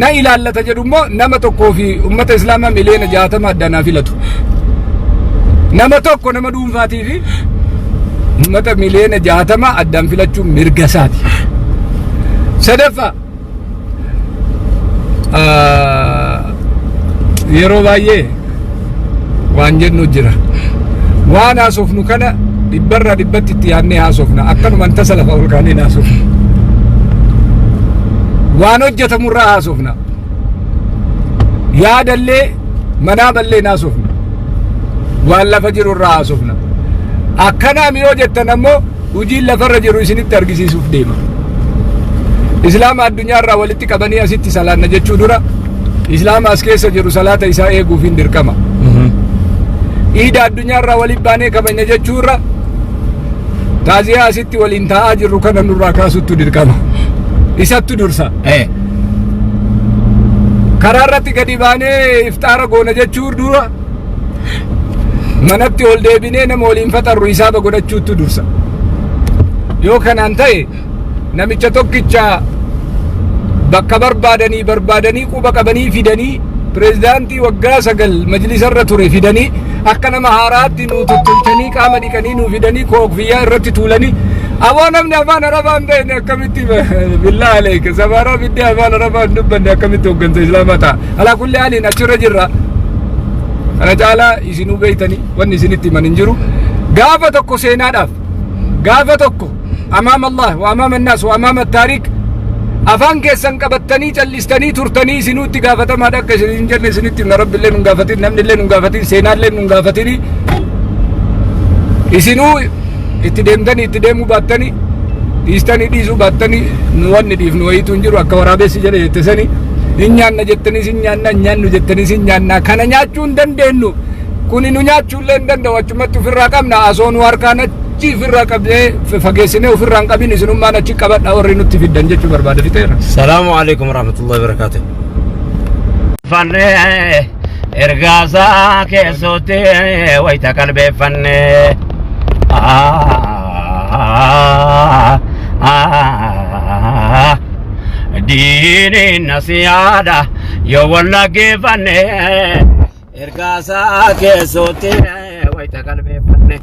na ilaallata jedhu immoo nama tokkoo fi ummata islaamaa miliyoona 60 addaan haa filatu. Nama tokko, nama dhuunfaatii fi ummata miliyoona 60 addaan filachuun mirga isaati. Sadaffaa, yeroo baay'ee waan jennu jira. Waan haasofnu kana dhibbarraa dhibbatti itti yaadnee haasofna. Akkanumaan tasa lafa ol kaanee haasofna. Waan hojjetamurraa haasofna. Yaadallee manaa ballee haasofna. Waan lafa jirurraa haasofna. Akkanaam yoo jettan ammoo hojiin lafarra jiru isinitti argisiisuuf deema. Islaama addunyaarraa walitti qabanii asitti salaanna jechuu dura islaama as keessa jiru salaata isaa eeguuf hin dirqama. Iida addunyaarraa walitti baanee kabajna jechuurra taaziyaa asitti waliin taa'aa jirru kana nurraa kaasuttu dirqama. Isattu dursa. Karaa irratti gadi baanee ifxaara goona jechuu dura manatti ol deebinee nama waliin faxarru hisaaba godhachuuttu dursa. Yoo kanaan ta'e namicha tokkicha bakka barbaadanii barbaadanii quba qabanii fidanii pireezidaantii waggaa 9 majlisarra ture fidanii akka nama haaraatti nu tottolchanii qaama dhiqanii nu fidanii koofiyyaa irratti tuulanii aboo namni afaan arabaa hin beekne akkamitti, billaa aleeka, sabaaraa fiddee afaan arabaa hin dubbanne akkamitti hooggansa islaamaa ta'a? Alaa kulli haaliin achirra jirra. Kana caalaa isinuu beeytanii wanni isinitti himan hin jiru. Gaafa tokko seenaadhaaf, gaafa tokko amaama Allah wa amaama annaas wa amaama taariik Afaan keessan qabattanii callistanii turtanii isinuutti gaafatamaadha akka isin hin jenne isinitti himna. Rabbi illee nun gaafatin, namni illee nun gaafatin, seenaa illee nun gaafatin. Isinuu itti deemtanii itti deemuu baattanii, dhiistanii dhiisuu baattanii, nu wanni dhiifnu wayiitu hin jiru. Akka waraabessi jedhe jette sanii, hin nyaanna jettaniis hin nyaanna, hin nyaannu jettaniis hin nyaanna. Kana nyaachuu hin dandeenyu. Kuni nu nyaachuu illee hin danda'u. Achumatti ofirraa qabna. Asoo nu harkaan achi ofirraa qabnee fageessinee ofirraa hin qabin, isinummaan achi qabadha warri nutti fiddan jechuu barbaada. Fixeera. Salaamu alaikum warahmatullahi wabarakatuh. Fannee ergaasaa keessootti wayita qalbeeffanne. Diiniin nasiyaadha yoo wal dhaggeeffanne, ergaasaa keessootti wayita qalbeeffanne.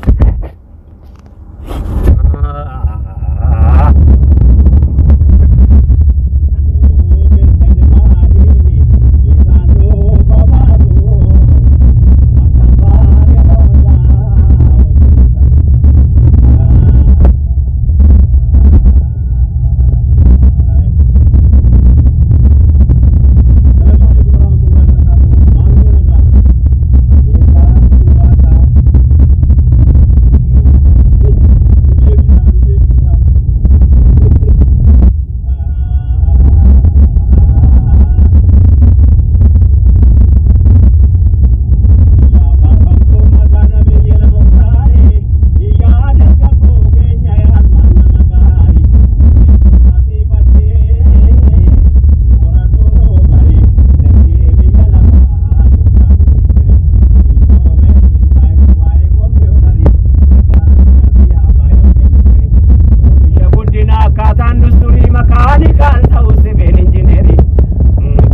Guddina akkaataan dusturii mechanical ta'u civil engineering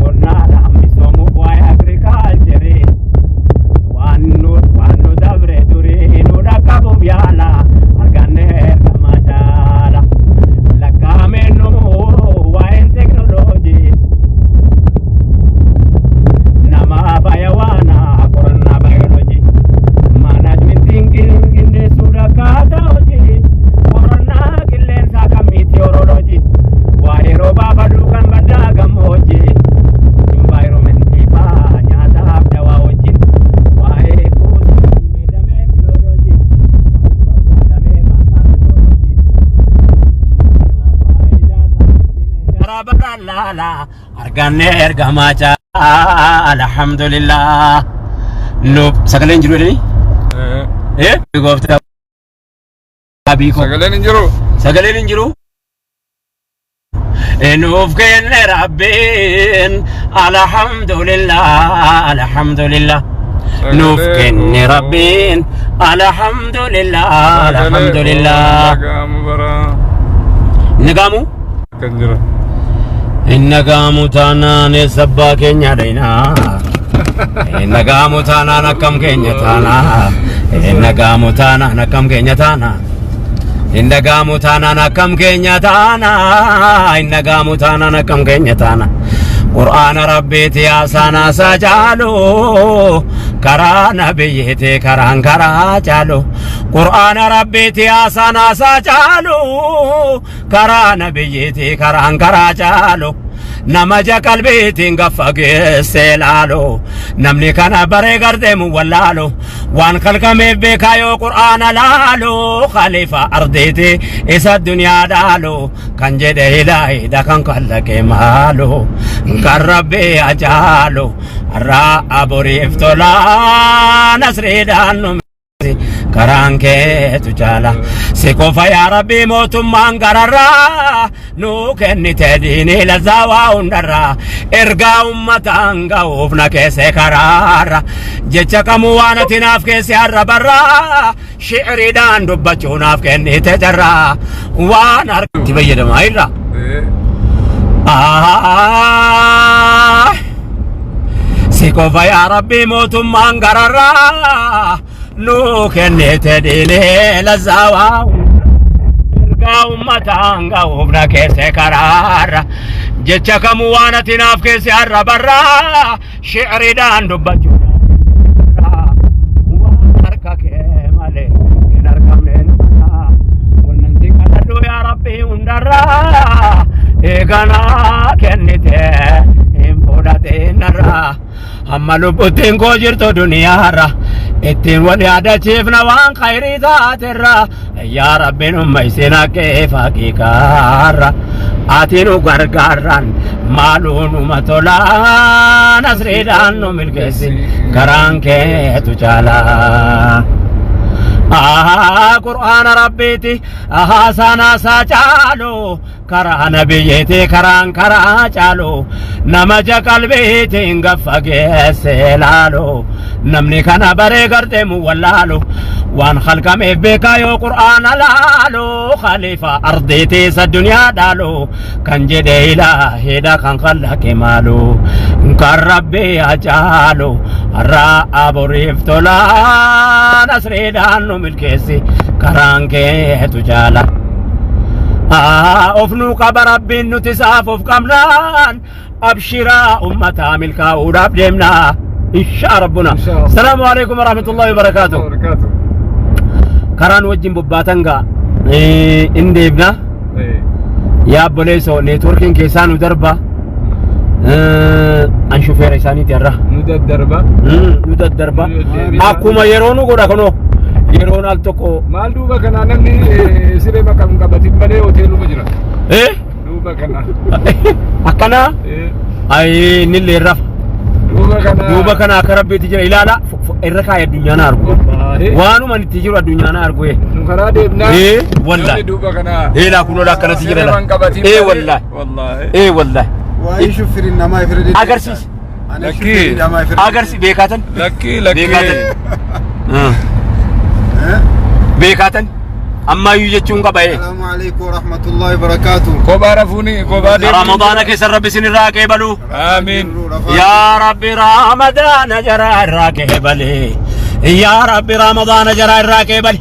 qonnaadhaan misoomuuf waa'ee agriculture waan nu dabre durii nu dhaqqabuuf yaala arganne ergama jaala lakkaa'ameen nu waa'een teknooloojii nama fayawaana qorannaa baayoloojii managementiin qindeessuudha akkaataa hojii qorannaa qilleensaa kan meteorology waa'ee roobaa faduu kan baddaa gammoojjii environmentii faa nyaataaf dawaa wajjin waa'ee kuusaa damee biology damee laala arganne ergamaa caala, alhamdulillah. Nu sagaleen jiru jedhanii gooftaa abii koo. Sagaleen hin jiru. Sagaleen hin jiru. Nuuf kenne Rabbiin, alhamdulillah, alhamdulillah. Nuuf kenne Rabbiin, alhamdulillah, alhamdulillah. Nagaamu bara. Nagaamu. Kan jira. Nagaamu taanaan eessa abbaa keenya dhaynaa. Nagaamu taanaan akkam keenya taanaa. Nagaamu taanaan akkam keenya taanaa. Nagaamu taanaan akkam keenya taanaa. Nagaamu taanaan akkam keenya taanaa. Qur'aana Rabbiiti haasaan haasaa caalu, karaa nabiyyiiti karaan karaa caalu. Qur'aana Rabbiiti haasaan haasaa caalu, karaa nabiyyiiti karaan karaa caalu. Nama ja qalbiitiin gaffa geessee laalu, namni kana baree gardeemu wallaalu, waan kalqameef beekaa yoo Qur'aana laalu, khalifa ardiiti isa duniyaa dhaalu kan jedhe ilaahidha kan kallaqe maalu kan Rabbii ajaalu har'aa aboriif tolaa nasriidhaan nu karaan keetu jaala si qofa yaa Rabbii mootummaan gararraa nu kennite diinii lazzaa waa hundarraa ergaa ummataan ga'uuf na keesse karaarra jecha kamuu waan ati naaf keesse har'a barraa shi'riidhaan dubbachuu naaf kennite carraa waan harkatti fayyadamaa irra. Si qofa yaa Rabbii mootummaan gararraa nu kennite diinii lazzaa waa ergaa ummataan ga'uuf na keesse karaarra jecha kamuu waan ati naaf keesse har'a barraa shi'riidhaan dubbachuu waan harka kee malee hin argamne namarraa wannan si kadhadhu yaa Rabbii hundarraa eeganaa. Hamma lubbuttiin koo jirtu duniyaarra ittiin wal yaadachiifna waan khayrii taaterra. Yaa Rabbi numma isin haqqeef haqiiqaarra ati nu gargaarran maaluu numa tolaa nasriidhaan nu milkeessi karaan keetu caalaa. Qur'aana Rabbiiti haasaan isaa caalu karaa nabiyyiiti karaan karaa caalu nama ja qalbiitiin gaffa geesse laalu namni kana baree garteemu wallaalu waan halkameef beekaa yoo qur'aana laalu khalifa ardiiti isa duniyaa dhaalu kan jedhe ilaahidha kan khallaqe maalu kan Rabbi hacaalu har'a aboriif tolaa nasriidhaan nu milkeessi karaan keetu caala. Of nuu qaba Rabbiin nuti isaaf of qabnaan abshiraa ummataa milkaa'uudhaaf deemnaa. Inshaa Rabbuna. Inshaa Allah. Salaamu alaikum warahmatullahi wabarakaatuh. Barakaatu. Karaan wajjin bobbaatan gaa in deemna. Yaa obboleessoo neetworkiin keessaa nu darba. An shufeera isaaniiti har'a. Nu daddarba. Nu daddarba. Nu deddeebisa. Akkuma yeroo nu godha kunoo yeroon al tokko. Maal duuba kanaa namni siree maqaa hin qabatin malee hoteeluma jira. Duuba kana. Akkana ayi innillee rafa. Duuba kana. Duuba kana akka Rabbiitti jira ilaala irra kaa'e addunyaan argu. Wallaahi. Waanuma itti jiru addunyaan argu. Nu karaa deemnaa. Wallaahi. Namni duuba kana. Eelaa kunoo akkanatti jira Siree la. hin qabatin malee. Wallaahi. Wallaahi. Wallaahi. Waa'ee shuffirin namaa ifirra deddeebisa. Agarsiisi. Ani Lakkii. shuffirin namaa ifirra Agarsi beekaatan. Lakkii lakkii. Beekaatan. Beekaatan. Ammayyuu jechuun qaba. Salaamu alaikum warahmatullahi wabarakatuh. Kophaa rafuuni kophaa deemuu. Ramadaana keessa Rabbi isin irraa qeebalu. Amiin. Yaa Rabbi Ramadaana jaraa irraa qeebale. Yaa Rabbi Ramadaana jaraa irraa qeebale.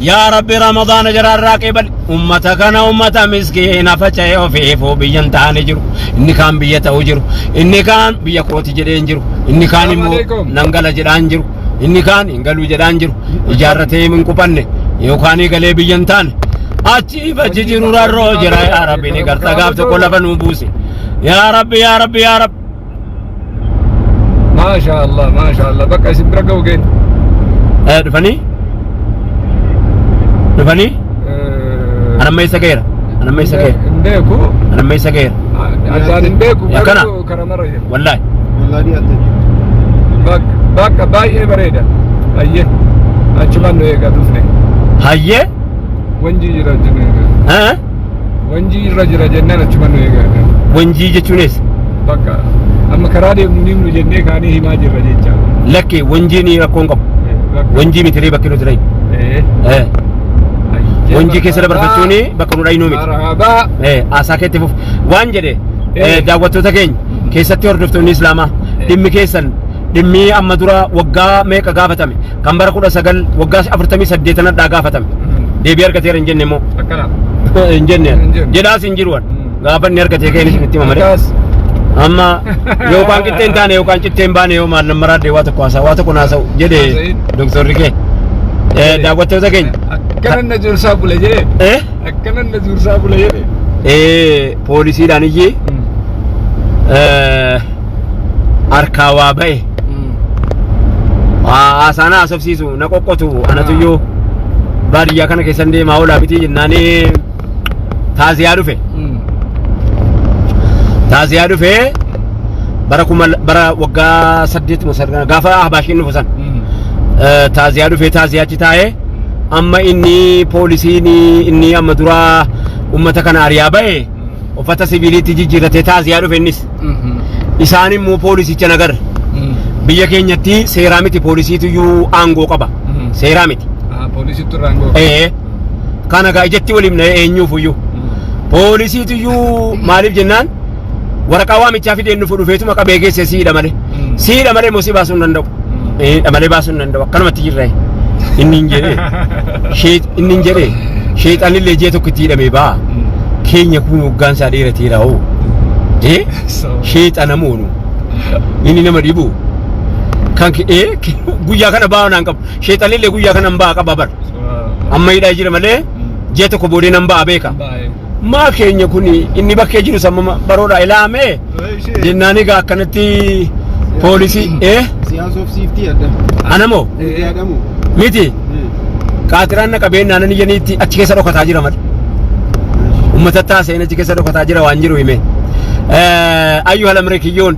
Yaa Rabbi Ramadaana jaraa irraa qeebale. Ummata kana ummata miskiina faca'ee ofiifuu biyya hin taane jiru. Inni kaan biyya ta'u jiru. Inni kaan biyya kooti jedhee hin jiru. Inni kaan immoo Salaamu alaikum. nan gala jedhaan jiru. Inni kaan hin galuu jedhaan jiru. Ijaarratee hin qubanne yookaan galee biyya hin taane. Achi fachi jiru rarroo jira yaa Rabbi ni garta gaaf tokko lafa nuu buuse. Yaa Rabbi yaa Rabbi yaa Rabbi. Maasha Allah maasha Allah bakka isin bira ga'u geenya. Dhufanii? Dhufanii? Anamma eessa ga'eera? Anamma eessa ga'eera? Hin beeku. Anamma eessa ga'eera? Addaan hin beeku. Akkana? Garuu karamarra jira. Wallaahi. Wallahi ati. Bakka baay'ee bareeda. Hayyee. Achumaan nu eegaa dhufne. Hayyee? Wanjii jira jennaan. Wanjii irra jira jennaan achumaan nu eegaa. Wanjii jechuun eessa? Bakka amma karaa deemnu ni himnu jennee kaanii himaa jirra jecha. Lakkee wanjiin rakkoon qabu. Wanjii miti ree bakki nuti dhayu. Wanjii keessa dabarfachuun bakka nu dhayinuu miti. Marhabaa. Haasaa keetti fuuf waan jedhe daawwattoota keenya keessatti hordoftoonni Islaamaa dhimmi keessan dhimmi amma dura waggaa meeqa gaafatame kan bara 19 waggaa 48 gaafatame deebii argateera hin jenne immoo Akkana. hin jenne Hin jenne. jedhaas hin jiru gaafa inni argatee ka'een isin itti hima malee. Akkas. Amma yookaan qixxee hin taane yookaan cittee hin baane yoo maal nama raadde waa tokko haasa'u waa tokko naasa'u jedhe Haasa'in. doktorri kee. Daawwattoota keenya. Akkanan na juursaa bule jedhe. Akkanan na juursaa bule jedhe. Poolisiidhaan iyyee harkaa waa ba'e. Haasaan haasofsiisu na qoqqotu anatuyyuu baadiyyaa kana keessan deemaa oolaa miti jennaanii taaziyaa dhufe. Taaziyaa dhufee bara kuma bara waggaa 8 gaafa Ahbaashiin dhufu san. Taaziyaa dhufee taaziyaa achi taa'ee amma inni poolisiin inni amma duraa ummata kana ari'aa ba'e uffata siviiliitti jijjiirratee taaziyaa dhufe innis. Isaan immoo poolisicha nagarre. Biyya keenyatti seeraa miti poolisiituyyuu aangoo qaba. Seeraa miti. Poolisiitu irraan goo. Kana gaa ijatti waliin na'ee eenyuufuyyuu. Poolisiituyyuu maaliif jennaan waraqaa waamichaa fideen dhufu dhufeetuma qabee geesse siidha malee. Siidha malee immoo si baasuu hin danda'u. Malee baasuu hin danda'u. Akkanumatti jirra. Inni hin jedhee. Inni hin jedhee. Sheexanillee ji'a tokko itti hidhamee ba'a. Keenya kun hoggaan isaa dheerateera hoo. Sheexana moonu. Inni nama dhibu. Kan guyyaa kana ba'a naan qabu. Sheexanillee guyyaa kana hin ba'a qaba bara. Amma hidhaa jira malee ji'a tokko boodee nan ba'a beeka. Maa keenya kun inni bakkee jiru sammuma baroodha ilaamee jennaan egaa akkanatti Poolisii Siyaasa of siiftii adda. Anamoo Nuti yaadamu. miti qaatiraan na qabeen naannan iyyaniitti achi keessa dhokataa jira malee. Uummata taaseen achi keessa dhokataa jira waan jiru hime. Ayyuhal Ameerikiyyoon,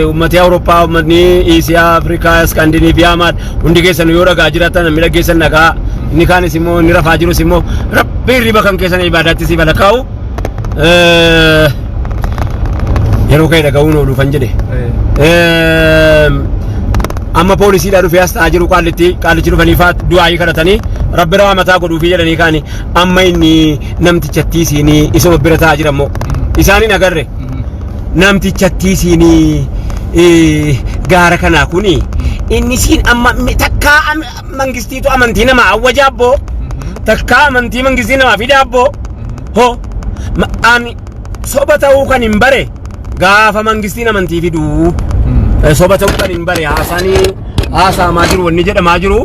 uummati Awurooppaa, uummatni Iisiyaa, Afrikaa, Iskaandinaaviyaa maal hundi keessan yoo dhagaa jiraatan namni dhaggeessan dhagaa, inni kaanis immoo inni rafaa jirus immoo rabbi hirriba kan keessan ibaadaatti si balakaa'u. Yeroo ka'e dhaga'uun oolu kan jedhe. Amma poolisiidhaa dhufee as ta'aa jiru qaallitti qaallichi dhufanii faa du'aayii kadhatanii rabbi rahmataa godhuufii jedhanii kaani amma inni namtichattii siinii isuma bira ta'aa jira immoo isaan hin agarre namtichattii siinii gaara kanaa kuni inni siin amma takkaa mangistiitu amantii namaa awwaja abboo, takkaa amantii mangistii namaa fida abboo. Ho ani soba ta'uu kan hin bare gaafa mangistiin amantii fiduu soba ta'uu kan hin bare, haasaanii haasa'amaa jiru wanni jedhamaa jiru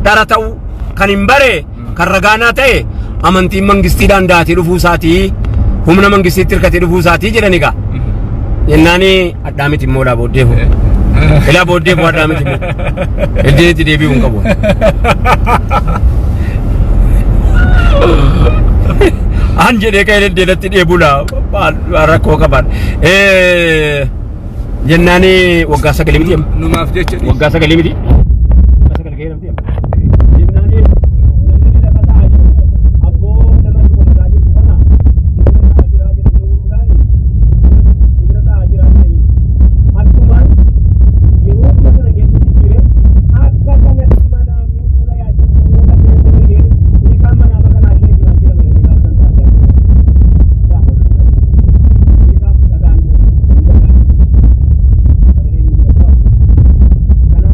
dhara ta'uu kan hin bare, kan ragaanaa ta'e amantiin mangistiidhaan daatee dhufuu isaatii, humna mangistiitti hirkatee dhufuu isaatii jedhani gaa. Jennaani addaa miti immoo ilaa booddee fu. Ilaa booddee fu addaa miti immoo. Iddeetti deebi'uu hin qabu. An jedhee ka'ee deddeedatti dheebula rakkoo qaban. Jennaani waggaa sagalii miti amma. Numaaf jecha dhiisi. Waggaa sagalii miti. Waggaa sagal ga'eera miti amma. Jennaani namni lafa taa'aa jiru abboo nama si qomataa jirtu kana sibira taa'aa jiraa jedhanii gurguraani sibira taa'aa jiraa jedhanii achumaan yeroo kuma sana keessa jijjiire akka kanatti mana fuula yaaddan fuula keessa ta'ee hiikaan manaa kanaa ishee jiran jedhama jedhanii gaafa san taatee hiikaan dhagaan jiru hin dhagaan jiru sagaleen hin jiru akkana.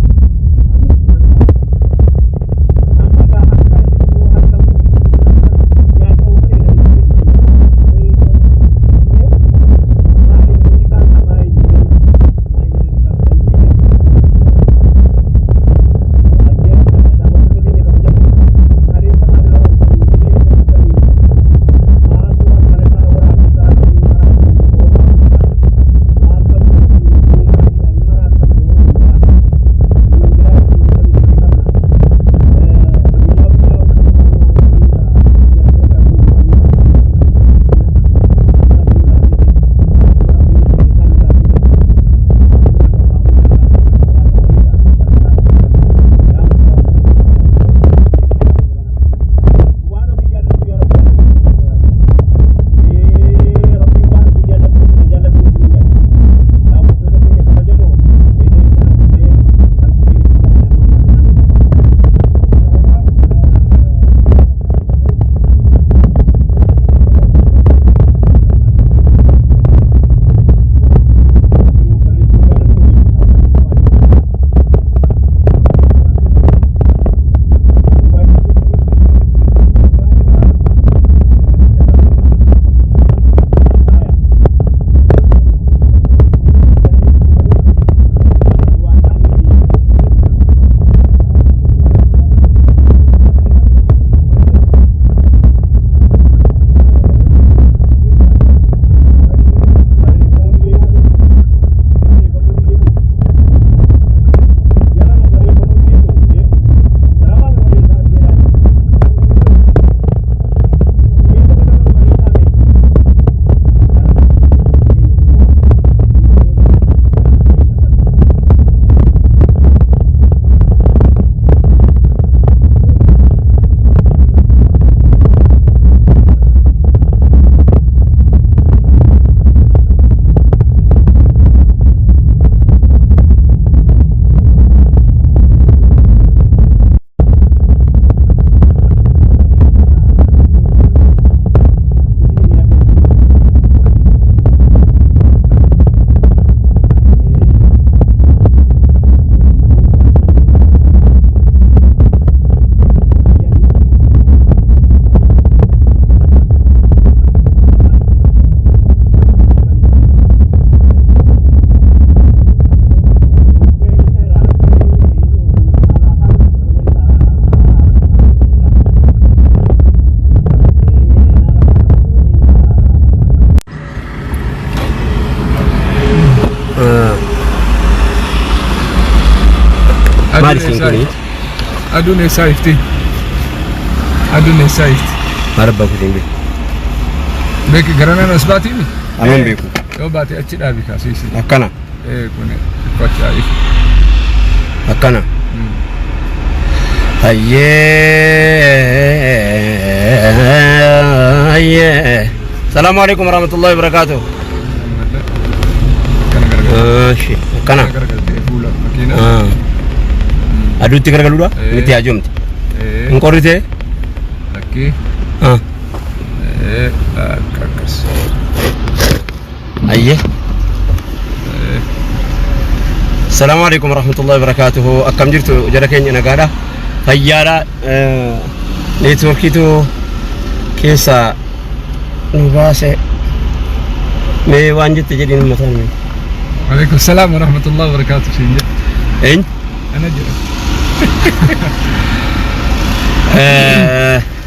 Maal isiin kuni? Aduun eessaa ifti? Aduun eessaa ifti? Maal abbaa kutiin beeku? Beeki garanaan as baatiimi? Aman beeku. Yoo baate achi dhaabi kaasiisi. Akkana. Ee kun xiqqoo achi haa ifu. Akkana. Hayyee. Hayyee. Salaamu alaikum warahmatullahi wabarakatuh. Akkana garagalte. Eeshi. Akkana. Garagaltee fuula makiina. Aduutti garagaluudha? Ee. Miti hajoomti. Ee Hin qorritee? lakkii. Ee akka akkas. Hayyee. Salaamu alaikum warahmatullahi wabarakatuh. Akkam jirtu jara keenya nagaadha? Fayyaadha. Neetwoorkiitu keessa nu baase. Mee waan jette jedhiin mataan mee. Alaikum salaam wa rahmatullahi wa barakatuh siin jedhe. Eenyu? Ana jedha.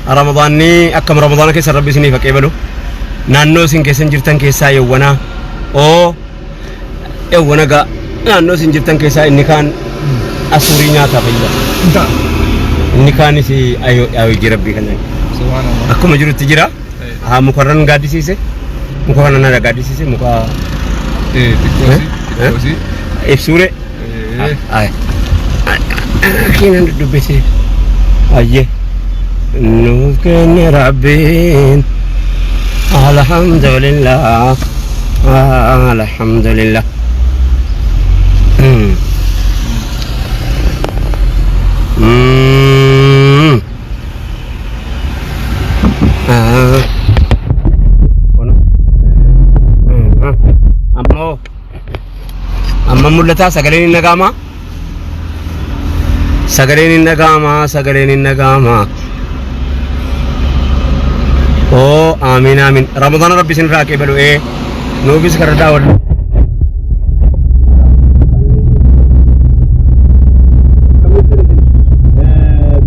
Ramadaanni akkam Ramadaana keessa Rabbi isiniif haa qeebalu. Naannoo isin keessan jirtan keessaa yawwanaa oo yawwana gaa naannoo isin jirtan keessaa inni kaan asuurii nyaataa fayyada. Inta. Inni kaanis hojii Rabbii kan Subhanallah. akkuma jirutti jira. Haa mukarran gaaddisiise. Muka kana na gaaddisiise muka Ee xiqqoosi xiqqoosi. Ibsuure. Ee Kiinan dubbise. Ayyee. Nuuf kenne Rabbiin. Alhamdulillah. Alhamdulillah. Ah. Kun. Ammoo amma mul'ataa sagaleen hin dhaga'amaa? Sagaleen hin dhaga'amaa? Sagaleen hin dhaga'amaa? Oo amiin amiin. Ramadaana Rabbi isin irraa qeebalu ee nuufis karaa daawwadhu.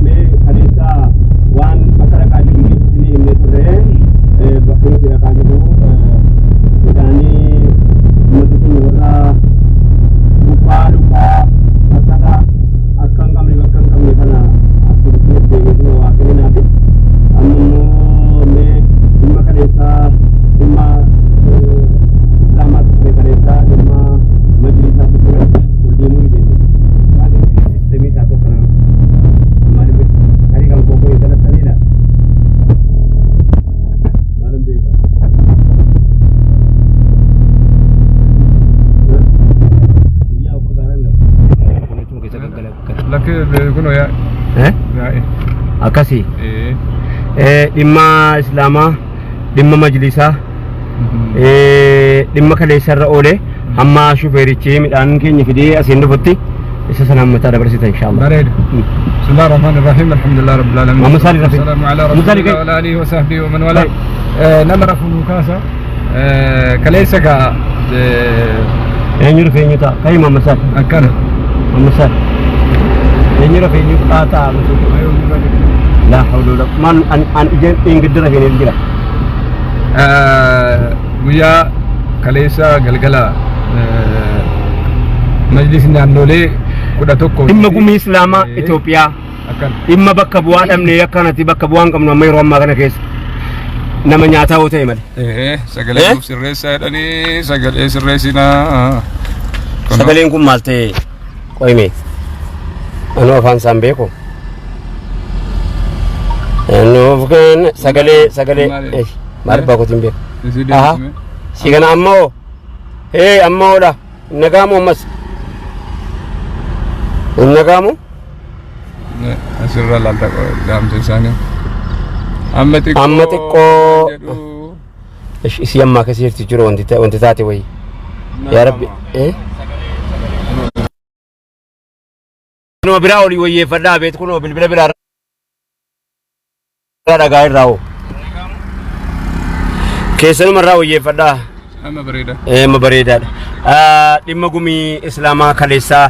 Mee kaleessa waan bakka dhaqaa jiru isinii himnee turre bakka nuti dhaqaa jirru midhaanii uummata keenya warra buqqaa luqqaa bakka akka hin qabne bakka hin qabne kana akkasitti deemee waa kenninaafi. Amma immoo mee dhimma kaleessaa dhimma islaamaatti ture kaleessaa dhimma majlisaatti ture ol deemuu ni deemu. Sistemii isaa tokko nama. Maal tarii kan koo kun salataniidha. Maalum beekaa? Guyyaa uffata gaaraan dhabu. Kun achuma keessa gaggala. Lakkii kunoo yaa. Eh? Yaa'e. Akkasii. Ee Dhimma islaamaa dhimma majlisaa dhimma kaleessarra oole hamma shufeerichi midhaan keenya fidee asiin dhufutti isa sana hammataa dabarsita inshaallah. Bareeda. بسم الله الرحمن الرحيم الحمد لله رب العالمين. محمد صالح رفيق. والسلام على محمد رسول صالح الله كيف؟ وعلى اله وصحبه ومن والاه. طيب. Nama rafu nu kaasa. Kaleessa gaa Eenyu dhufe eenyu ta'a? Ka'i Muhammad Salih. Akkana. Muhammad Salih. Eenyu dhufe eenyu ta'a? Laa hawla wala maal an an ijaan ingidira hin jira. Guyyaa kaleessa galgala majlisni naannolee 11 Dhimma gumii Islaamaa Itoophiyaa akkana. Dhimma bakka bu'aa dhabne akkanatti bakka bu'aa hin qabnu amma yeroo ammaa kana keessa nama nyaataa yoo ta'e malee. Sagalee Eh? nuuf sirreessaa jedhanii sagalee sirreessinaa. Sagaleen kun maal ta'e qoyime? Anuu afaan isaan beeku. Nuuf kenna sagalee sagalee Maali? Maal abbaa kootiin beeku. Isii Aha. deebisime. Si kana ammoo hee ammoodha hin nagaamu ammas hin nagaamu. Asirra laalta dhaamsa isaanii. Amma xiqqoo. Amma xiqqoo. Jedhu. Isii ammaa keessa jirti jiru wanti wanti taate wayii. Yaa Rabbi. Eh? Kunoo biraa olii wayyeeffadhaa beet kunoo bilbila biraa irraa dhagaa irraa hoo. Keessanuma irraa wayyeeffadhaa. Amma bareeda. Amma bareedaadha. Dhimma gumii Islaamaa kaleessaa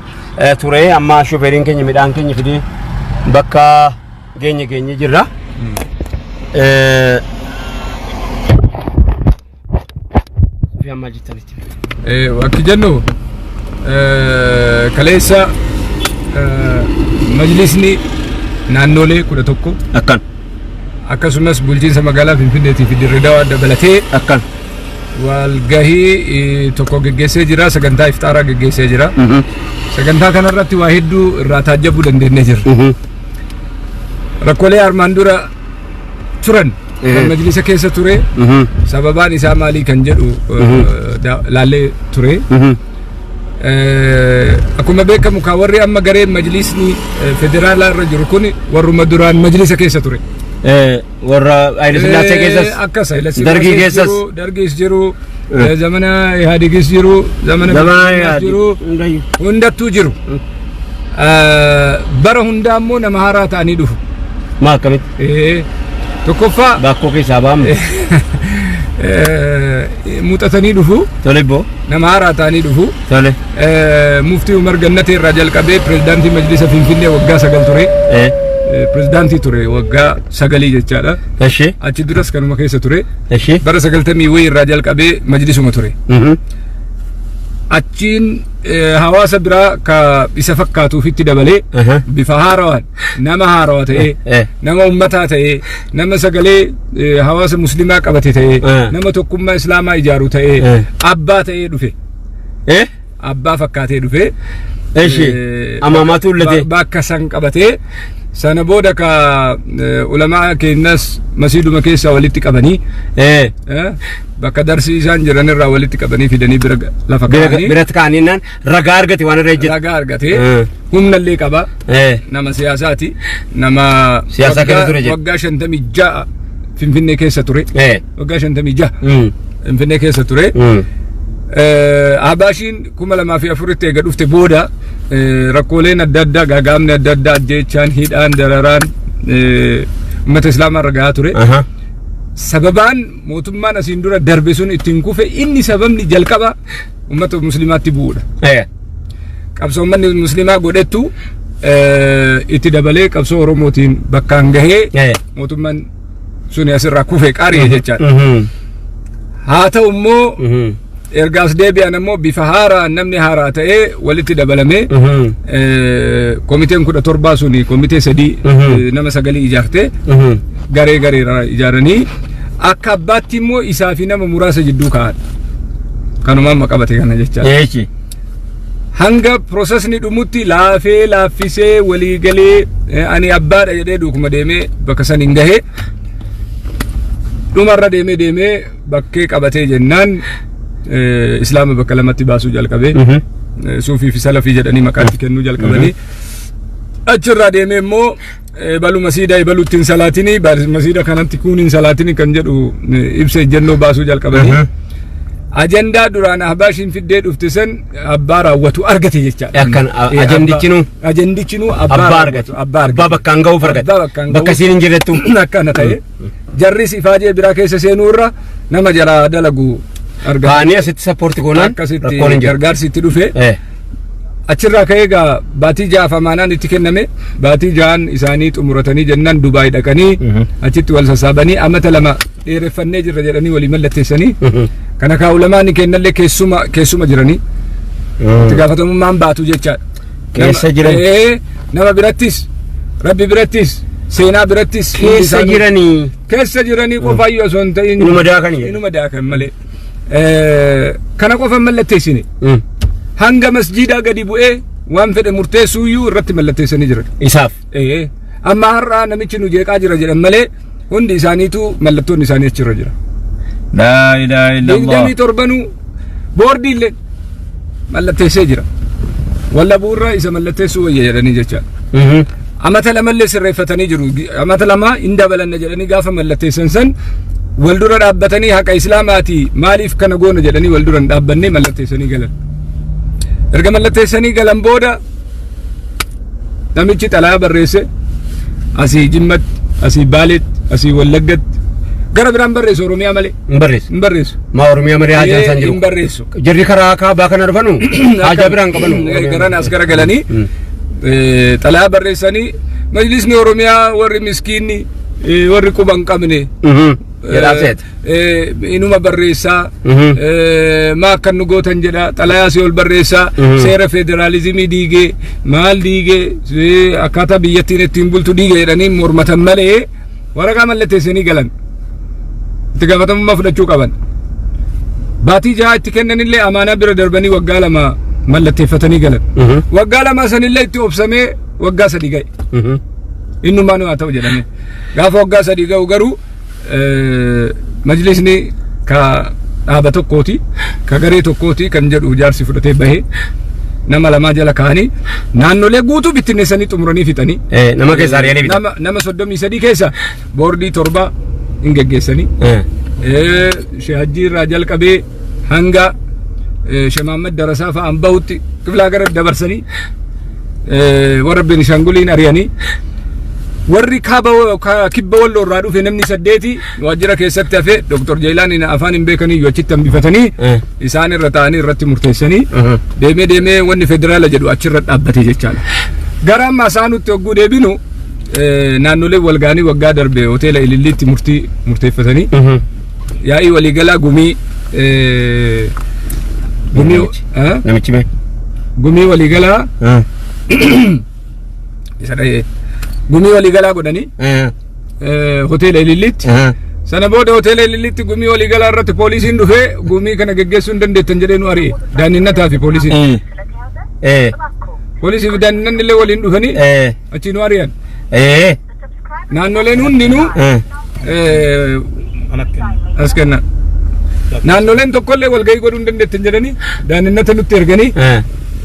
ture amma shufeeriin keenya midhaan keenya fidee bakka geenye geenye jirra. Sufiyaan maal jettanitti? Akki jennu kaleessa Majlisni naannolee 11 Akkan. akkasumas bulchiinsa magaalaa Finfinneetii fi Dirree Dawaa dabalatee Akkan. walgahii tokko geggeessee jira, sagantaa iftaaraa geggeessee jira. Sagantaa kanarratti waa hedduu irraa taajjabuu dandeenyee jirra. Rakkoolee armaan dura turan kan majlisa keessa ture sababaan isaa maalii kan jedhu laallee ture. Akkuma beekamu kan warri amma gareen majlisni federaalaa irra jiru kun warruma duraan majlisa keessa ture. Warra Haayile Sillaasee keessas. Akkas Haayile Dargii keessas. Dargiis jiru, zamana Ihaadigis jiru, zamana Zamana jiru, hundattuu jiru. Bara hundaa immoo nama haaraa ta'anii dhufu. Maa akkamitti? Tokkoffaa Bakkoo keessaa baamne. Muuxatanii dhufu. Tole boo. Nama haaraa ta'anii dhufu. Tole. Muftii Umar Gannatee irraa jalqabee pirezidaantii Majlisa Finfinnee waggaa 9 ture. Pirezidaantii ture waggaa 9 jechaadha. Eshi. Achi duras kanuma keessa ture. Eshi. Bara 90 wayii irraa jalqabee majlisuma ture. Achiin hawaasa biraa ka isa fakkaatuufitti dabalee bifa haarawaan nama haarawaa ta'ee, nama ummataa ta'ee, nama sagalee hawaasa muslimaa qabate ta'ee, nama tokkummaa islaamaa ijaaru ta'ee, abbaa ta'ee dhufe. Abbaa fakkaatee dhufe. Eshi. Amaamaatu ullate. Bakka san qabatee sana booda ka ulamaa keenyas masiiduma keessaa walitti qabanii bakka darsii isaan jiran irraa walitti qabanii fidanii bira lafa kaa'anii biratti kaa'anii naan ragaa argate waan irra ejjete. Ragaa argate humna illee qaba. Nama siyaasaati. Nama siyaasaa keessa ture jedhe. Waggaa 56 Finfinnee keessa ture. Waggaa 56 Finfinnee keessa ture. Abaashiin 2004 eega dhufte booda rakkooleen adda addaa, gaagaamni adda addaa, ajjeechaan, hidhaan, dararaan uummata islaamaa irra gahaa ture. Sababaan mootummaan asiin dura darbe sun ittiin kufe inni sababni jalqaba uummata musliimaatti bu'uudha. Qabsoo uummanni musliimaa godhettu itti dabalee qabsoo Oromootiin bakkaan gahee mootummaan sun asirraa kufe qaari'e jechaadha. Haa ta'u immoo ergaas deebi'an ammoo bifa haaraa namni haaraa ta'ee walitti dabalamee komiteen 17 suni komitee 3 nama 9 ijaarte garee gareera ijaaranii akka abbaatti immoo isaa fi nama muraasa jidduu kaa'an. Kanuma amma qabate kana jechaadha. Hanga piroosesni dhumutti laafee laaffisee walii galee ani abbaadha jedhee duukuma deemee bakka san hin gahee dhumarra deemee deemee bakkee qabatee jennaan islaama bakka lamatti baasuu jalqabee suufii fi salafii jedhanii maqaatti kennuu jalqabanii achirraa deemee immoo balu masiida baluutti hin salaatinii masiida kanatti kuun hin salaatinii kan jedhu ibsa ejjennoo baasuu jalqabanii ajandaa duraan Ahbaashiin fiddee dhufte san abbaa raawwatu argate jechaadha. Akkan ajandichinuu ajandichinuu abbaa argate abbaa bakkaan ga'uuf argate bakka isiin hin jirrettu akkana ta'e jarris ifaajee biraa keessa seenuu irra nama jalaa dalagu argate. Kaanii asitti sappoorti goonaan akkasitti gargaarsi itti dhufe. Achirraa ka'ee egaa baatii 6 amaanaan itti kenname baatii 6 isaanii xumuratanii jennaan Dubaay dhaqanii achitti wal sassaabanii amata 2 dheereffannee jirra jedhanii walii mallatteessanii kana kaa ulamaanni kennallee keessuma jiranii itti gaafatamummaan baatu jechaadha. Keessa jiran. Nama birattis rabbi birattis seenaa birattis keessa jiranii. Keessa jiranii qofaayyuu osoo hin ta'in inuma daakanii. Inuma daakan malee. Kana qofa mallatteessine. Hanga masjiidaa gadi bu'ee waan fedhe murteessuuyyuu irratti mallatteessanii jiran. Isaaf. Amma har'aa namichi nu jeeqaa jira jedhan malee hundi isaaniitu mallattoon isaanii achirra jira. Laa ilaaha illallah. 27 boordii illee mallatteessee jira. Walla bu'uurraa isa mallatteessuu wayya jedhanii jechaadha. Amata lamallee sirreeffatanii jiru. Amata 2 hin dabalanna jedhanii gaafa mallatteessan san wal dura dhaabbatanii haqa islaamaati maaliif kana goona jedhanii wal dura hin dhaabbannee mallatteessanii galan. Erga mallatteessanii galan booda namichi xalayaa barreesse asii Jimmatti, asii Baaleetti, asii Wallaggatti gara biraan barreessu Oromiyaa malee. Hin barreessu. Hin barreessu. Maa Oromiyaa malee haajaan isaan jiru. Hin barreessu. Jarri karaa kaabaa kana dhufanu haajaa biraan qabanu. Garan as garagalanii xalayaa barreessanii majlisni Oromiyaa warri miskiinni Warri quba hin qabne Jedhaaf seeta. Inuma barreessaa, maa akkan nu gootan jedha, xalayaa si ol barreessaa, seera federaalizimii diigee, maal diigee, akkaataa biyyattiin ittiin bultu diigee jedhanii mormatan malee waraqaa mallatteessanii galan. Itti gaafatamummaa fudhachuu qaban. Baatii 6 itti kennanillee amaanaa bira darbanii waggaa 2 mallatteeffatanii galan. Waggaa 2 sanillee itti obsamee waggaa 3 ga'e. Innumaan haa ta'u jedhame. Gaafa waggaa 3 ga'u garuu majlisni ka dhaaba tokkooti, ka garee tokkooti kan jedhu jaarsi fudhatee bahee nama lamaa jala kaa'anii naannolee guutuu bittinneessanii xumuranii fixanii. Nama keessa ari'anii bitan. Nama 33 keessa boordii 7 hin geggeessanii. Sheeh Hajjii irraa jalqabee hanga Sheeh Mahammad Darasaa fa'aan bahutti kiflaa gara dabarsanii warra Benishanguliin ari'anii, warri kaaba kibba Walloo irraa dhufe namni 8 waajjira keessatti hafe, Dr. Jeelaan afaan hin beekanii iyyuu achitti hambifatanii isaan irra taa'anii irratti murteessanii deemee deemee wanni federaala jedhu achirra dhaabbate jechaadha. Gara amma isaanutti hogguu deebinu, naannolee walgaanii waggaa darbe hoteela Ililliitti murtii murteeffatanii yaa'ii waliigalaa gumii gumii Namichi mee? Gumii waliigalaa isa dha'ee gumii waliigalaa godhanii hoteela Ililliitti. Sana booda hoteela Ililliitti gumii waliigalaa irratti poolisiin dhufee gumii kana geggeessuu hin dandeettan jedhee nu ari'e. Daanninnataa fi poolisiin. Poolisii fi daanninnanni illee waliin dhufanii achi nu ari'an. Naannoleen hundinuu as kenna. Naannoleen tokkollee walgahii godhuu hin dandeettan jedhanii daanninnata nutti erganii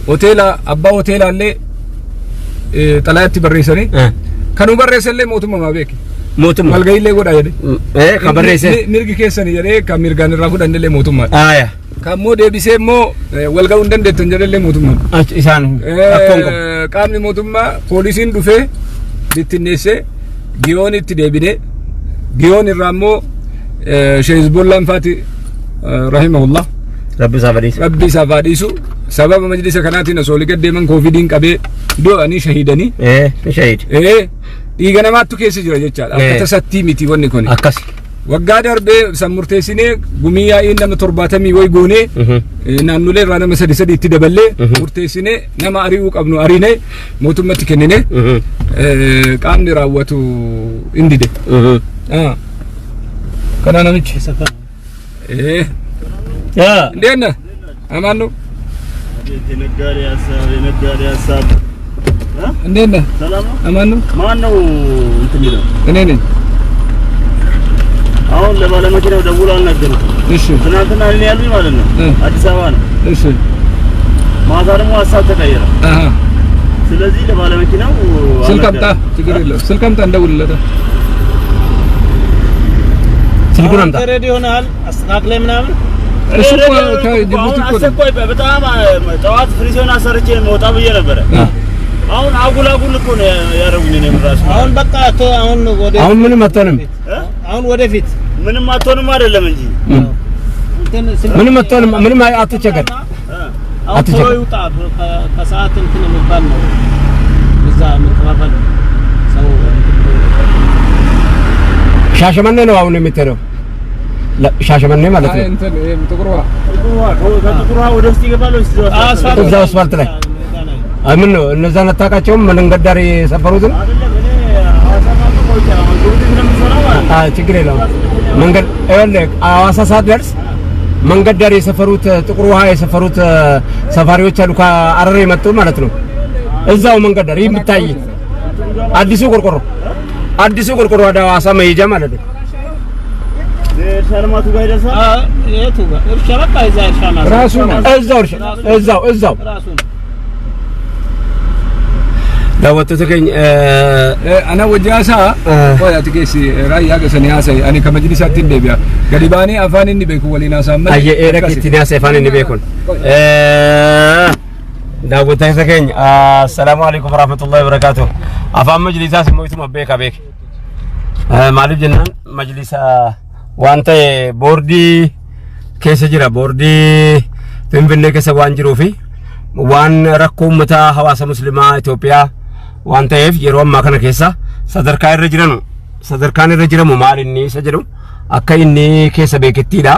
hoteela abbaa hoteelaallee xalayaatti barreessanii kan nu barreessallee mootummaa beeki. Mootummaa. Walgahiillee godhaa jedhe. Kan barreesse. Mirgi keessanii jedhee kan mirgaan irraa fudhannellee mootummaadha. Aya. Kan immoo deebisee immoo walgahuu hin dandeettan jedhellee mootummaadha. Achi isaan rakkoon qabu. Qaamni mootummaa poolisiin dhufee bittinneessee Giyoon itti deebinee, Giyoon irraa immoo Sheekh Hizbollaan faati rahimahullah. Rabbi isaa badhiisu. Rabbi isaaf haa dhiisu. Sababa majlisa kanaatiin osoo olii gad deeman koovidiin qabee du'anii shahiidanii. Ni shahiid. Dhiiga namaattu keessa jira jechaadha. Akka tasattii miti wanni kun. Akkas. Waggaa darbee san murteessinee gumii yaa'ii nama 70 wayi goonee naannolee irraa nama sadi sadi itti daballee murteessinee nama ari'uu qabnu ariinee mootummatti kennine, qaamni raawwatu hin dide. Kana namichi. እንዴት ነህ? አማን ነው? የነጋዴ ሀሳብ፣ የነጋዴ ሀሳብ። እንዴት ነህ? ሰላም ነው። አማን ነው? ማን ነው እንትን የሚለው? እኔ ነኝ። አሁን ለባለመኪናው ደውሎ አልነገሩትም። እሺ። ትናንትና እኔ ያሉኝ ማለት ነው አዲስ አበባ ነው። እሺ። ማታ ደግሞ ሀሳብ ተቀየረ። ስለዚህ ለባለመኪናው ስልክ አምጣ፣ አልነገረም። ችግር የለውም። ስልክ አምጣ፣ እንደውልለታ። ስልኩን አምጣ። Ready ሆነሃል አስተካክለህ ምናምን? እሱ እኮ አሁን ከጅቡቲ እኮ ነው። አስቸኳይ በጣም ጠዋት ፍሪሲዮን አሰርቼ መውጣ ብዬ ነበረ። አሁን አጉል አጉል እኮ ነው ያደረጉኝ። እኔም ራሱ አሁን በቃ አሁን ወደ አሁን ምንም አትሆንም። እ? አሁን ወደፊት ምንም አትሆንም አይደለም እንጂ እንትን ስልክ ምንም አትሆንም። ምንም አትቸገር። እ? አሁን ቶሎ አትቸገር። ይውጣ። ከሰዓት እንትን የሚባል ነው እዛ የሚከፋፈል ሰው እንትን ብሎ ሻሸመኔ ነው አሁን የምትሄደው። ሻሸመኔ ማለት አይ ነው። እንትን ይሄ ጥቁር ውሃ። ጥቁር ውሃ ከጥቁር ውሃ ወደ ውስጥ ይገባል ወይስ እዛው አስፋልት ላይ? እዛው አስፋልት ላይ። አይ ምን ነው እነዛን አታውቃቸውም? መንገድ ዳር የሰፈሩትን? አይደለም፣ እኔ ሐዋሳ ማለት ቆይቻለሁ። አሁን ጅቡቲ ስለምሰራ ማለት ነው። አይ ችግር የለውም። መንገድ ይኸውልህ ሐዋሳ ሳትደርስ መንገድ ዳር የሰፈሩት ጥቁር ውሃ የሰፈሩት ሰፋሪዎች አሉ፣ ከአረር የመጡ ማለት ነው። እዛው መንገድ ዳር ይህ የሚታይ አዲሱ ቆርቆሮ ወደ ሐዋሳ መሄጃ ማለት ነው። የእርሻ ልማቱ ጋር ይደርሳል። የቱ ጋር እርሻ? በቃ እዛ እርሻ ማለት ራሱ ነው። እዛው እርሻ እዛው እዛው ራሱ ነው። Daawwattoota keenya Ana wajji haasaa qoy ati keessi raayyaa gasanii haasa'i, ani ka majlisaatti hin deebi'a. Gadi baanee afaan inni beeku waliin haasa'an malee. Ayyee dhaqi ittiin haasa'e afaan inni beekun. Daawwattoota keenya, assalaamu alaikum warahmatullahi wabarakaatuh. Afaan majlisaas immoo ituma beeka beeke. Maaliif jennaan majlisa waan ta'e boordii keessa jira, boordii Finfinnee keessa waan jiruufi waan rakkoo uummataa hawaasa muslimaa Itoophiyaa waan ta'eef yeroo ammaa kana keessa sadarkaa irra jiran Sadarkaan irra jiramu maal inni isa jedhu akka inni keessa beekettiidha.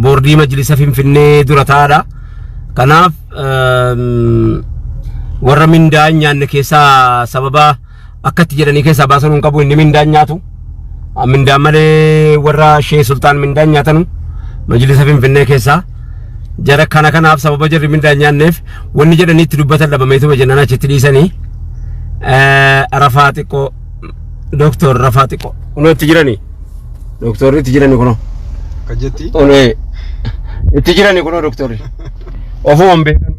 Boordii majlisa Finfinnee dura taa'aadha. Kanaaf warra mindaa hin nyaanne keessaa sababa akkatti jedhanii keessaa baasan hin qabu, inni mindaa hin nyaatu. Mindaan malee warra Shee Sultaan mindaa hin nyaatanu majlisa Finfinnee keessaa. Jara kana kanaaf sababa jarri mindaa hin nyaanneef wanni jedhanii itti dubbatan dhabameetuma jennaan achitti dhiisanii. Rafaa xiqqoo, Dooktor, rafaa xiqqoo. Kunoo itti jiranii. Dooktorri itti jiranii kunoo. Kan jetti? Kunoo itti jiranii kunoo dooktorri. Ofuma hin beekan.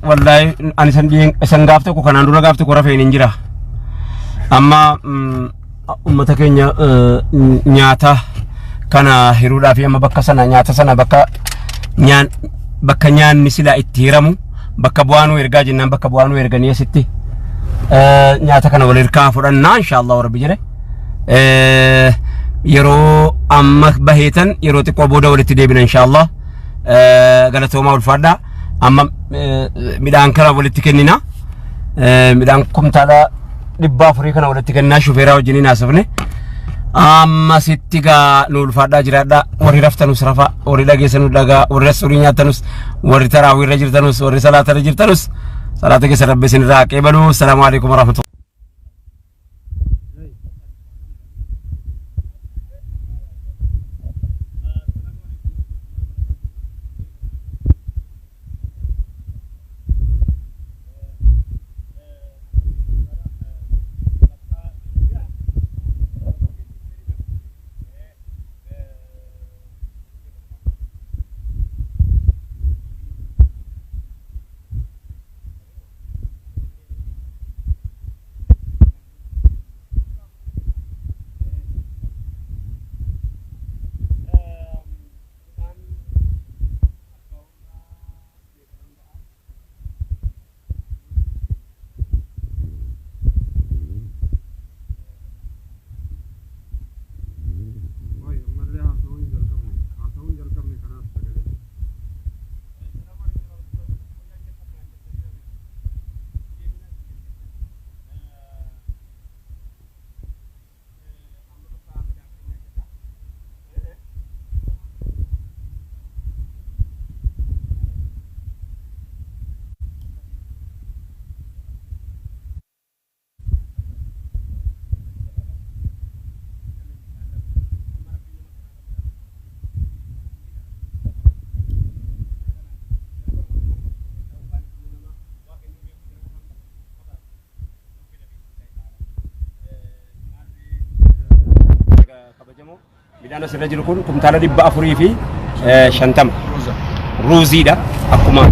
Wallaahi ani san gaaf tokko, kanaan dura gaaf tokko rafeen hin jira. Amma uummata keenya nyaata kana hiruudhaaf amma bakka sana nyaata sana bakka nyaan bakka nyaanni silaa itti hiramu bakka bu'aanuu ergaa jennaan bakka bu'aanuu erganii asitti nyaata kana wal hirkaa fudhannaa, inshaallah rabbi jedhe. Yeroo amma baheetan yeroo xiqqoo booda walitti deebina, inshaallah. Galatoomaa, ulfaadhaa. Amma midhaan kana walitti kennina. Midhaan kumtaala 400 kana walitti kennaa, shufeeraa wajjiniin haasofne. Amma sitti gaa nu ulfaadhaa, jiraadhaa. Warri raftanus rafa, warri dhageessanus dhagaa, warri asurii nyaatanus, warri taraawiirra jirtanus, warri salaatarra jirtanus salaata keessa rabbi isinirraa haa qeebalu. Salaamu alaikum warahmatullahi. Ammallee haasa'uu hin jalqabne. Haasa'uu hin jalqabne, kanaaf sagalee. Kabajamoo, midhaan asirra jiru kun kumtaala 450 ruuziidha. Akkuma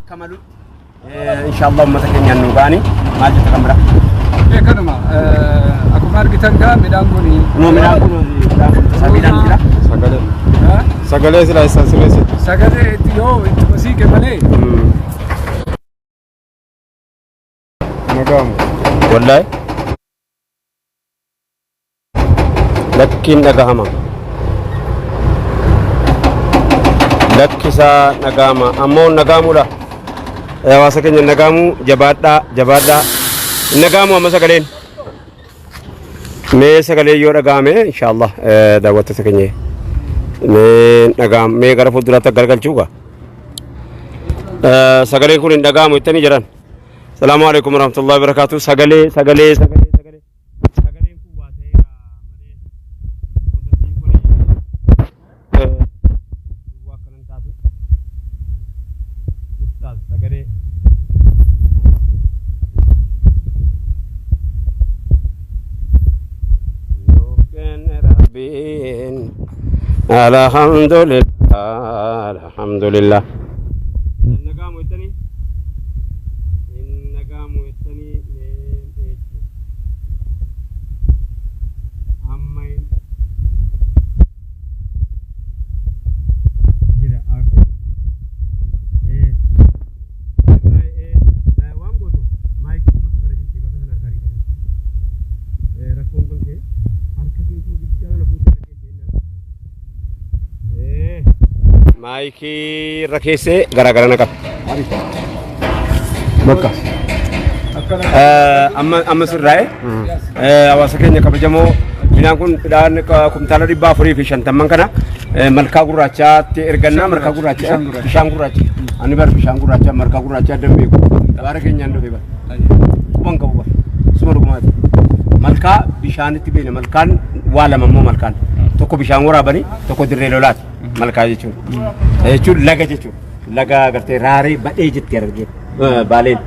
akka malutti inshallah uummata keenyaan nu ga'ani. Maal jetta kan biraa? Kanuma akkuma argitan gaa midhaan kun Kunoo midhaan kun, midhaan kun tasaa midhaan jira. Sagalee. Sagalee silaa isaan sirreessitu. Sagalee itti yoo itti masiiqe malee. Nagaamu. Wallahi. Lakkiin dhagahama. Lakkisaa dhagahama. Ammoo nagaamuudha. Hawaasa keenya, nagaamu, jabaadhaa, jabaadhaa. Nagaamu amma sagaleen. Mee sagalee yoo dhagahame, inshallah, daawwattoota keenya. Mee dhagaham, mee gara fuulduraatti gargalchuu gaa. Sagaleen kun hin dhagahamu jettanii jiran. Salaamu alaikum warahmatullahi wabarakatuh. Sagalee, sagalee, sagalee, sagalee. Sagaleen kun waa ta'eera malee wantootni kun duwwaa akkanan taatu. Ustaaz, sagalee. Rabbiin alhamdulillah, alhamdulillah. Nagaamu jettanii? Hin nagaamu jettanii mee eechu? Maayikii irra keessee garaagara na qaba. Bakka. Amma sirraa'e hawaasa keenya kabajamoo, midhaan kun midhaan kumtaala 450 kana Malkaa Gurraachaatti ergannaa. Malkaa Gurraacha, Bishaan Gurraacha. Ani bar Bishaan Gurraacha, Malkaa Gurraacha addan beeku. Baara keenyaan dhufe bar. Quban qabu bar. Suma dhugumaati. Malkaa bishaanitti beekna. Malkaan waa lama immoo malkaan. Tokko bishaan waraabanii, tokko dirree lolaati. Malkaa jechuun. Jechuun laga jechuudha. Laga gartee raaree badhee jetti argee baaleen.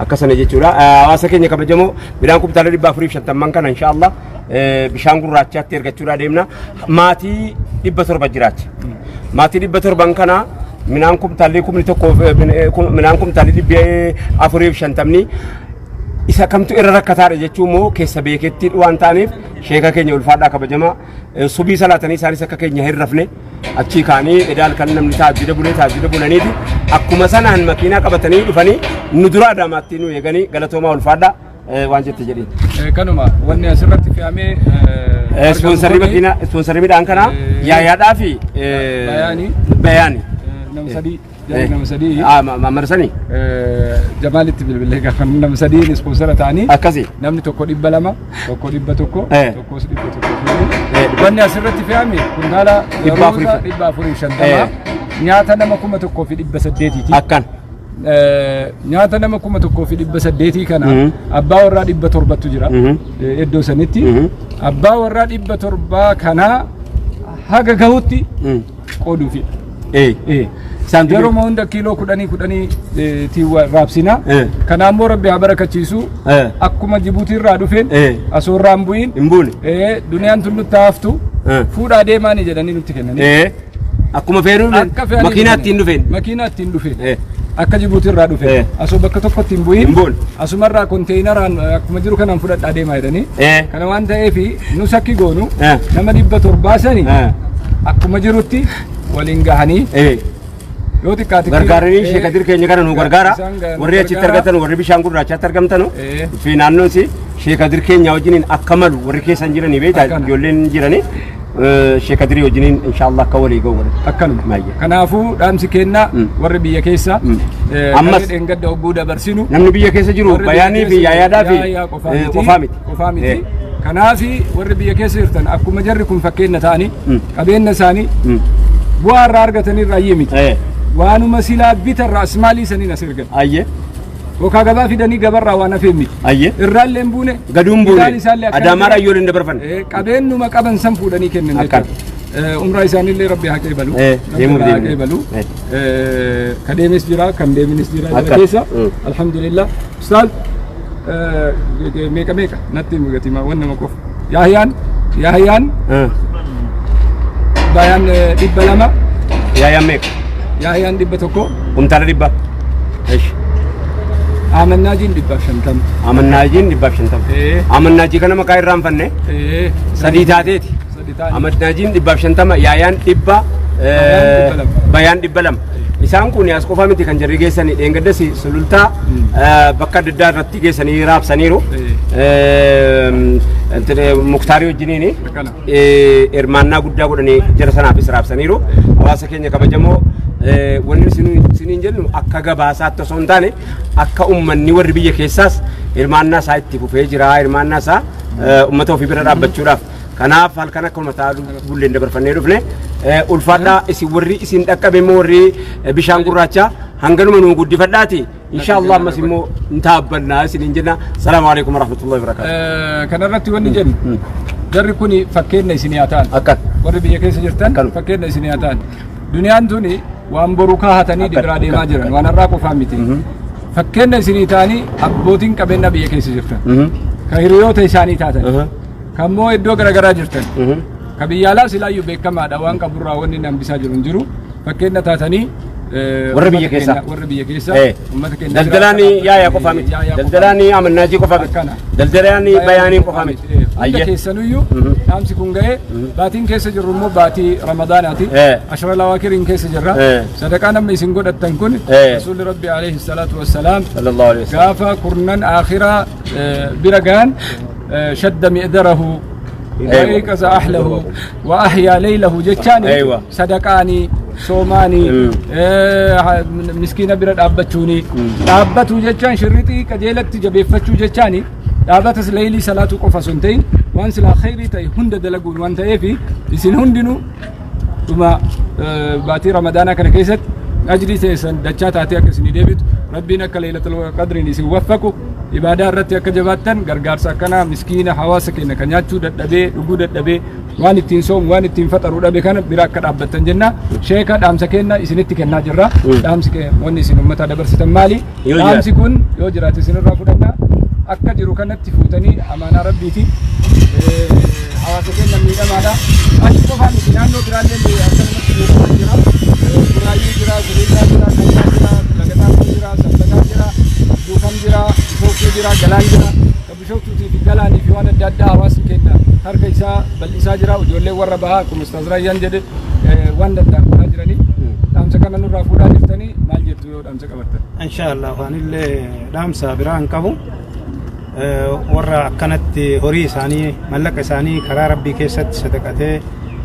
Akkasana jechuudha. Hawaasa keenya kabajamoo, midhaan kumtaala 450 kana inshaallah Bishaan Gurraachaatti ergachuudhaa deemna. Maatii 700 jiraacha. Maatii 700 kana midhaan kumtaalli 1000, midhaan kumtaalli 450 isa kamtu irra rakkataadha jechuun immoo keessa beeketti waan ta'aniif, sheeka keenya ulfaadhaa kabajamaa, subii salaatanii isaanis akka keenya hin rafne achii kaanii edaal kan namni taajjida bulee taajjida bulaniiti akkuma sanaan makiinaa qabatanii dhufanii nu dura Adaamaatti nu eeganii, galatoomaa, ulfaadhaa, waan jette jedhee. Kanuma wanni asirratti fe'amee Ispoonsarii makiinaa, ispoonsarii midhaan kanaa Yaayaadhaa fi Bayaanii. Bayaani. Nama sadii, jarri nama sadii. Marsanii. Jamaalitti bilbilee gaafa nama sadiin ispoonsara ta'anii Akkasi. namni tokko 200, tokko 100, tokkos 100. Wanni asirratti fe'ame kuntaala 400 ruuza 450, nyaata nama 1800ti. Akkan. Nyaata nama 1800 kana abbaa warraa 700tu jira iddoo sanitti. Abbaa warraa 700 kana haga gahutti qooduufidha. Isaan Yeroo hunda kiiloo kudhanii kudhanii tiin raabsina. Kana ammoo Rabbi haa barakachiisu. Akkuma Jibuutii irraa dhufeen asoorraa hin bu'in. Hin buune. Duniyaan tun nutti haftu fuudhaa deemaanii jedhanii nutti kennanii. Akkuma feeruu Akka fe'anii makiinaa ittiin dhufeen. Makiinaa ittiin dhufeen. Akka Jibuutii irraa dhufe. Asoo bakka tokkotti hin bu'in. Hin buune. Asumarraa konteenaraan akkuma jiru kanaan fudhadhaa deemaa jedhanii. Kana waan ta'eef nus akki goonu nama 700 sani akkuma jirutti waliin gahanii yoo xiqqaate Gargaaranii sheekadir keenya kana nu gargaara. Isaan nu Warri achitti gargaara. argatan, warri Bishaan Gurraachaatti argamtanu fi naannoon si sheekadir keenya wajjiniin akka malu warri keessan jiranii beektaa Akkana. ijoolleen jiranii sheekadirii wajjiniin inshaallah akka walii ga'u godhan. Akkanuma. Maayya. Kanaafuu dhaamsi kennaa warri biyya keessa Ammas. kan dheengadda hogguu dabarsinu Namni biyya keessa jiru warri biyya Bayaanii fi keessa Yaayaadhaa fi Yaayaa qofaa miti. Qofaa miti. Qofaa miti. Kanaafi warri biyya keessa jirtan akkuma jarri kun fakkeenya ta'anii qabeenya isaanii bu'aa irraa argatanii irraa iyyee miti. Waanuma silaa bitarraa asmaalii saniin as ergan. Ayyee. Yookaan gabaa fidanii gabarraa waan hafee miti. Ayyee. Irraallee hin buune. Gaduun Midhaan buune. isaallee akkana Adaamaadhaa ta'e. iyyoo hin dabarfanne. Qabeenyuma qaban san fuudhanii kennan Akkana. jechuudha. Umraa isaaniillee Rabbi haa qeebalu. Rabbi Deemuuf haa deemne. qeebalu. Ka deemes jira, kan deeminis jira jara Akkana. keessa. Alhamdulillah. Ustaaz, meeqa meeqa natti himu gatima wanni nama qofa. Yaahiyaan Bayaan 200. Yaayaan meeqa? Yaahiyaan 100. Kumtaala 100. Eshi. Amannaajiin 150. Amannaajiin 150. Amannaajii kana maqaa irraanfanne sadii taateeti. Sadi taane. Amannaajiin 150, Yaayaan 100, Bayaan 200. Bayaan 200. Isaan kun as qofa miti kan jarri geessanii, dheengaddas Sulultaa bakka adda addaa irratti geessanii raabsaniiru. Muktaarii wajjiniini Akkana. Hirmaannaa guddaa godhanii jara sanaafis raabsaniiru. Hawaasa keenya kabajamoo, wanni isiniin jennu akka gabaasaatti osoo hin taane akka uummanni warri biyya keessaas hirmaannaa isaa itti fufee jira. Hirmaannaa isaa uummata ofii bira dhaabbachuudhaaf. Kanaaf halkan akka mataa bulleen dabarfannee dhufne, ulfaadhaa isin warri isin dhaqqabe immoo warri Bishaan Gurraachaa hanganuma nuu guddifadhaati. Inshaallah ammas immoo hin taabbannaa isiniin jenna. Salaamu alaikum warahmatullahi wabarakatuh. Kanarratti wanni jennu jarri kun fakkeenya isinii haa ta'an. Akkan. Warri biyya keessa jirtan Akkanuma. fakkeenya isinii haa ta'an. Duniyaan tuni waan boruu kaa'atanii biraa deemaa jiran, waan har'aa qofaa miti. Fakkeenya isinii ta'anii abbootiin qabeenya biyya keessa jirtan. Ka hiriyoota isaanii taatan. Kan immoo iddoo garaagaraa jirtan. Ka biyya alaa silaayyuu beekamaadha, waan qaburraa wanni inni hambisaa jiru hin jiru. Fakkeenya taatanii Warra biyya uummata keessaa. Warra biyya keessaa uummata keenya Daldalaan bira Yaayaa qofaa miti. Yaayaa qofaa Daldalaan Amannaajii qofaa miti. Akkana. Daldalaan Bayaanii qofaa miti. Hunda keessanuyyuu dhaamsi kun ga'ee, baatiin keessa jirru immoo baatii Ramadaanaati. Ashara lawaakiriin keessa jirra. Sadaqaa namni isin godhattan kun Rasuulli Rabbi alayhi salaatu wassalaam Sallallahu alaihi wasallam. gaafa kurnan akhiraa bira gahan shadda mi'darahu وأيقظ أهله وأحيا ليله jechaan sadaqaanii. Soomaanii, miskiina bira dhaabbachuuni. Dhaabbatu jechaan shirrixii qajeelatti jabeeffachuu jechaani dhaabatas leeylii salaatuu qofa osoo hin ta'in waan silaa khayrii ta'e hunda dalaguun waan ta'eef, isin hundinuu dhuma baatii Ramadaanaa kana keessatti ajrii teessan dachaa taatee akka isinii deebitu, Rabbiin akka Leeylatul Qadriin isin waffaqu, ibaadaa irratti akka jabaattan, gargaarsa akkanaa miskiina hawaasa keenya kan nyaachuu dadhabee, dhuguu dadhabee, waan ittiin soomu, waan ittiin faxaru dhabe kana bira akka dhaabbattan jenna. Sheeka, dhaamsa kenna isinitti kennaa jirra. Dhaamsi wanni isin uummata dabarsitan maali? Yoo jiraate. Dhaamsi kun yoo jiraate isinirraa fudhanna. Akka jiru kanatti fuutanii amaanaa Rabbiiti. Hawaasa keenya miidhamaadha. Achi qofaan miti, naannoo biraallee akkanumatti miidhamaa jira. Buraayyuu jira, Gureellaa jira, Kalyaa jira, Lagataafuu jira, Sabbataa jira, Duukam jira, Bishooftuu jira, Galaan jira. Kan Bishooftuutii fi Galaanii fi waan adda addaa hawaasni keenya harka isaa bal'isaa jira. Ijoolleen warra bahaa akkuma Ustaaz Raayyaan jedhe waan danda'an godhaa jiranii. Dhaamsa kana nurraa fuudhaa jirtanii, maal jettu yoo dhaamsa qabattan? Insha Allah, anillee dhaamsa biraa hin qabu. Warra akkanatti horii isaanii, mallaqa isaanii karaa Rabbii keessatti sadaqatee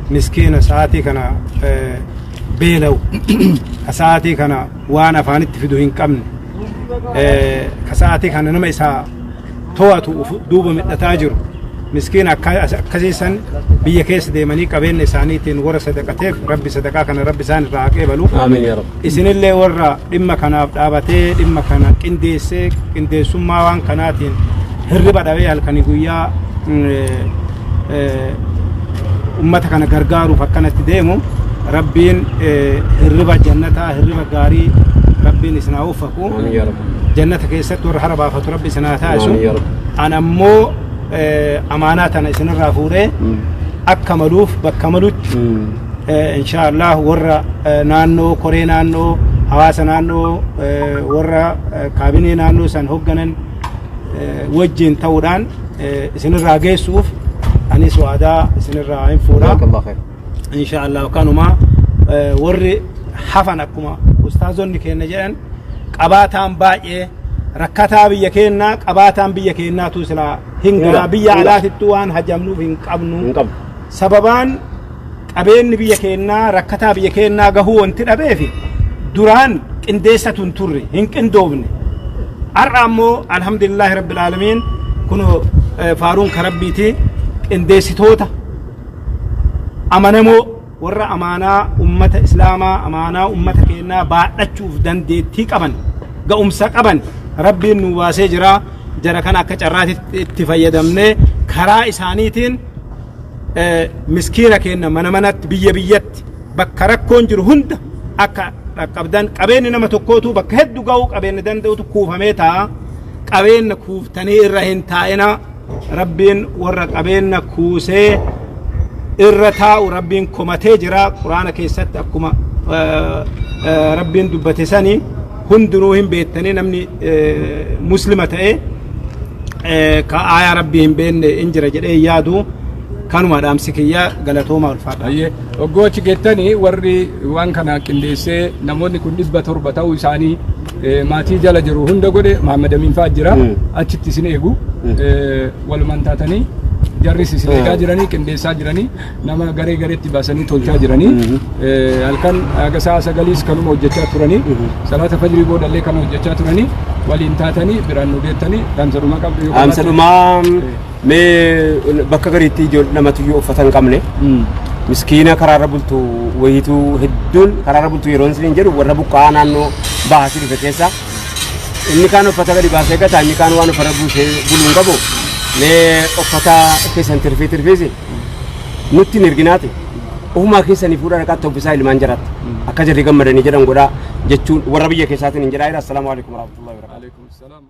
miskiina sa'aatii kana beela'u, ka sa'aatii kana waan afaanitti fidu hin qabne, ka sa'aatii kana nama isaa to'atu duuba midhataa jiru, miskiina akkasiisan biyya keessa deemanii qabeenya isaaniitiin warra sadaqateef, Rabbi sadaqaa kana Rabbi isaan irraa haa qeebalu. Amiin yaa Rabbi. Isinillee warra dhimma kanaaf dhaabatee dhimma kana qindeessee, qindeessummaa waan kanaatiin hirriba dhabee halkanii guyyaa ummata kana gargaaruuf akkanatti deemu, Rabbiin hirriba jannataa, hirriba gaarii Rabbiin isin haa uffaqu. Amiin yaa Rabbi. Jannata keessatti warra hara baafatu Rabbi isin haa taasisu. Amiin yaa Rabbi. An ammoo amaanaa tana isinirraa fuudhee akka maluuf bakka malutti insha Allah warra naannoo, koree naannoo, hawaasa naannoo, warra kaabinee naannoo san hoogganan wajjin ta'uudhaan isinirraa geessuuf anis waadaa isinirraa hin fuudha. Jazakallah khair. Insha Allah, kanuma warri hafan akkuma ustaazonni keenya jedhan, qabaataan baay'ee rakkataa biyya keenyaa, qabaataan biyya keenyaatu silaa hin garaa biyya alaatittuu waan hajamnuuf hin qabnu. Hin qabnu. Sababaan qabeenyi biyya keenyaa rakkataa biyya keenyaa gahuu wanti dhabeefi duraan qindeessatu hin turre, hin qindoofne. Har'a ammoo alhamdulillahi rabbil aalamiin, kun faaruun ka Rabbiiti, qindeessitoota amanamoo, warra amaanaa ummata Islaamaa, amaanaa ummata keenyaa baadhachuuf dandeettii qaban, ga'umsa qaban Rabbiin nu baasee jira. Jara kana akka carraatti itti fayyadamnee karaa isaaniitiin miskiina keenya mana manatti, biyya biyyatti, bakka rakkoon jiru hunda akka dhaqqabdan. Qabeenyi nama tokkootu bakka hedduu ga'uu qabeenya danda'utu kuufamee taa'a. Qabeenya kuuftanii irra hin taa'ina. Rabbiin warra qabeenya kuusee irra taa'u Rabbiin komatee jira. Quraana keessatti akkuma Rabbiin dubbate sanii hundinuu hin beektanii, namni Muslima ta'e ka aayaa Rabbii hin beekne hin jira jedhee yaadu. Kanuma dhaamsi kiyya. Galatooma, ulfaadha. Ayyee, oggoo achi geettanii warri waan kana qindeessee namoonni kun 700 ta'uu isaanii maatii jala jiru hunda godhe Mahammad Amin fa'aa jira, achitti isin eegu. Walumaan taatanii jarris isin eegaa jiranii, qindeessaa jiranii, nama garee gareetti baasanii tolchaa jiranii, halkan haga sa'a 9s kanuma hojjechaa turanii, salaata fajrii boodallee kana hojjechaa turanii. Waliin taatanii biraan nu geettanii dhaamsa dhumaa qabdu yoo Dhaamsa qabaatte. dhumaa, mee bakka gariitti ijoollee namatu iyyuu uffata hin qabne, miskiina karaarra bultu wayiitu hedduun karaarra bultu. Yeroon isiniin jedhu warra buqqa'aa naannoo baasii dhufe keessa inni kaan uffata gadi baasee gata, inni kaan waan uffata buusee buluu hin qabu. Mee uffata keessan tirfii tirfiisi nutti hin erginaati, ofumaa keessanii fuudha dhaqaatti uffisaa, ilmaan jiraatti akka jarri gammadanii jedhan godhaa jechuun warra biyya keessaatiin hin jedhaa jira. Assalaamu alaikum warahmatullahi wabarakatuh. Alaikum salaam.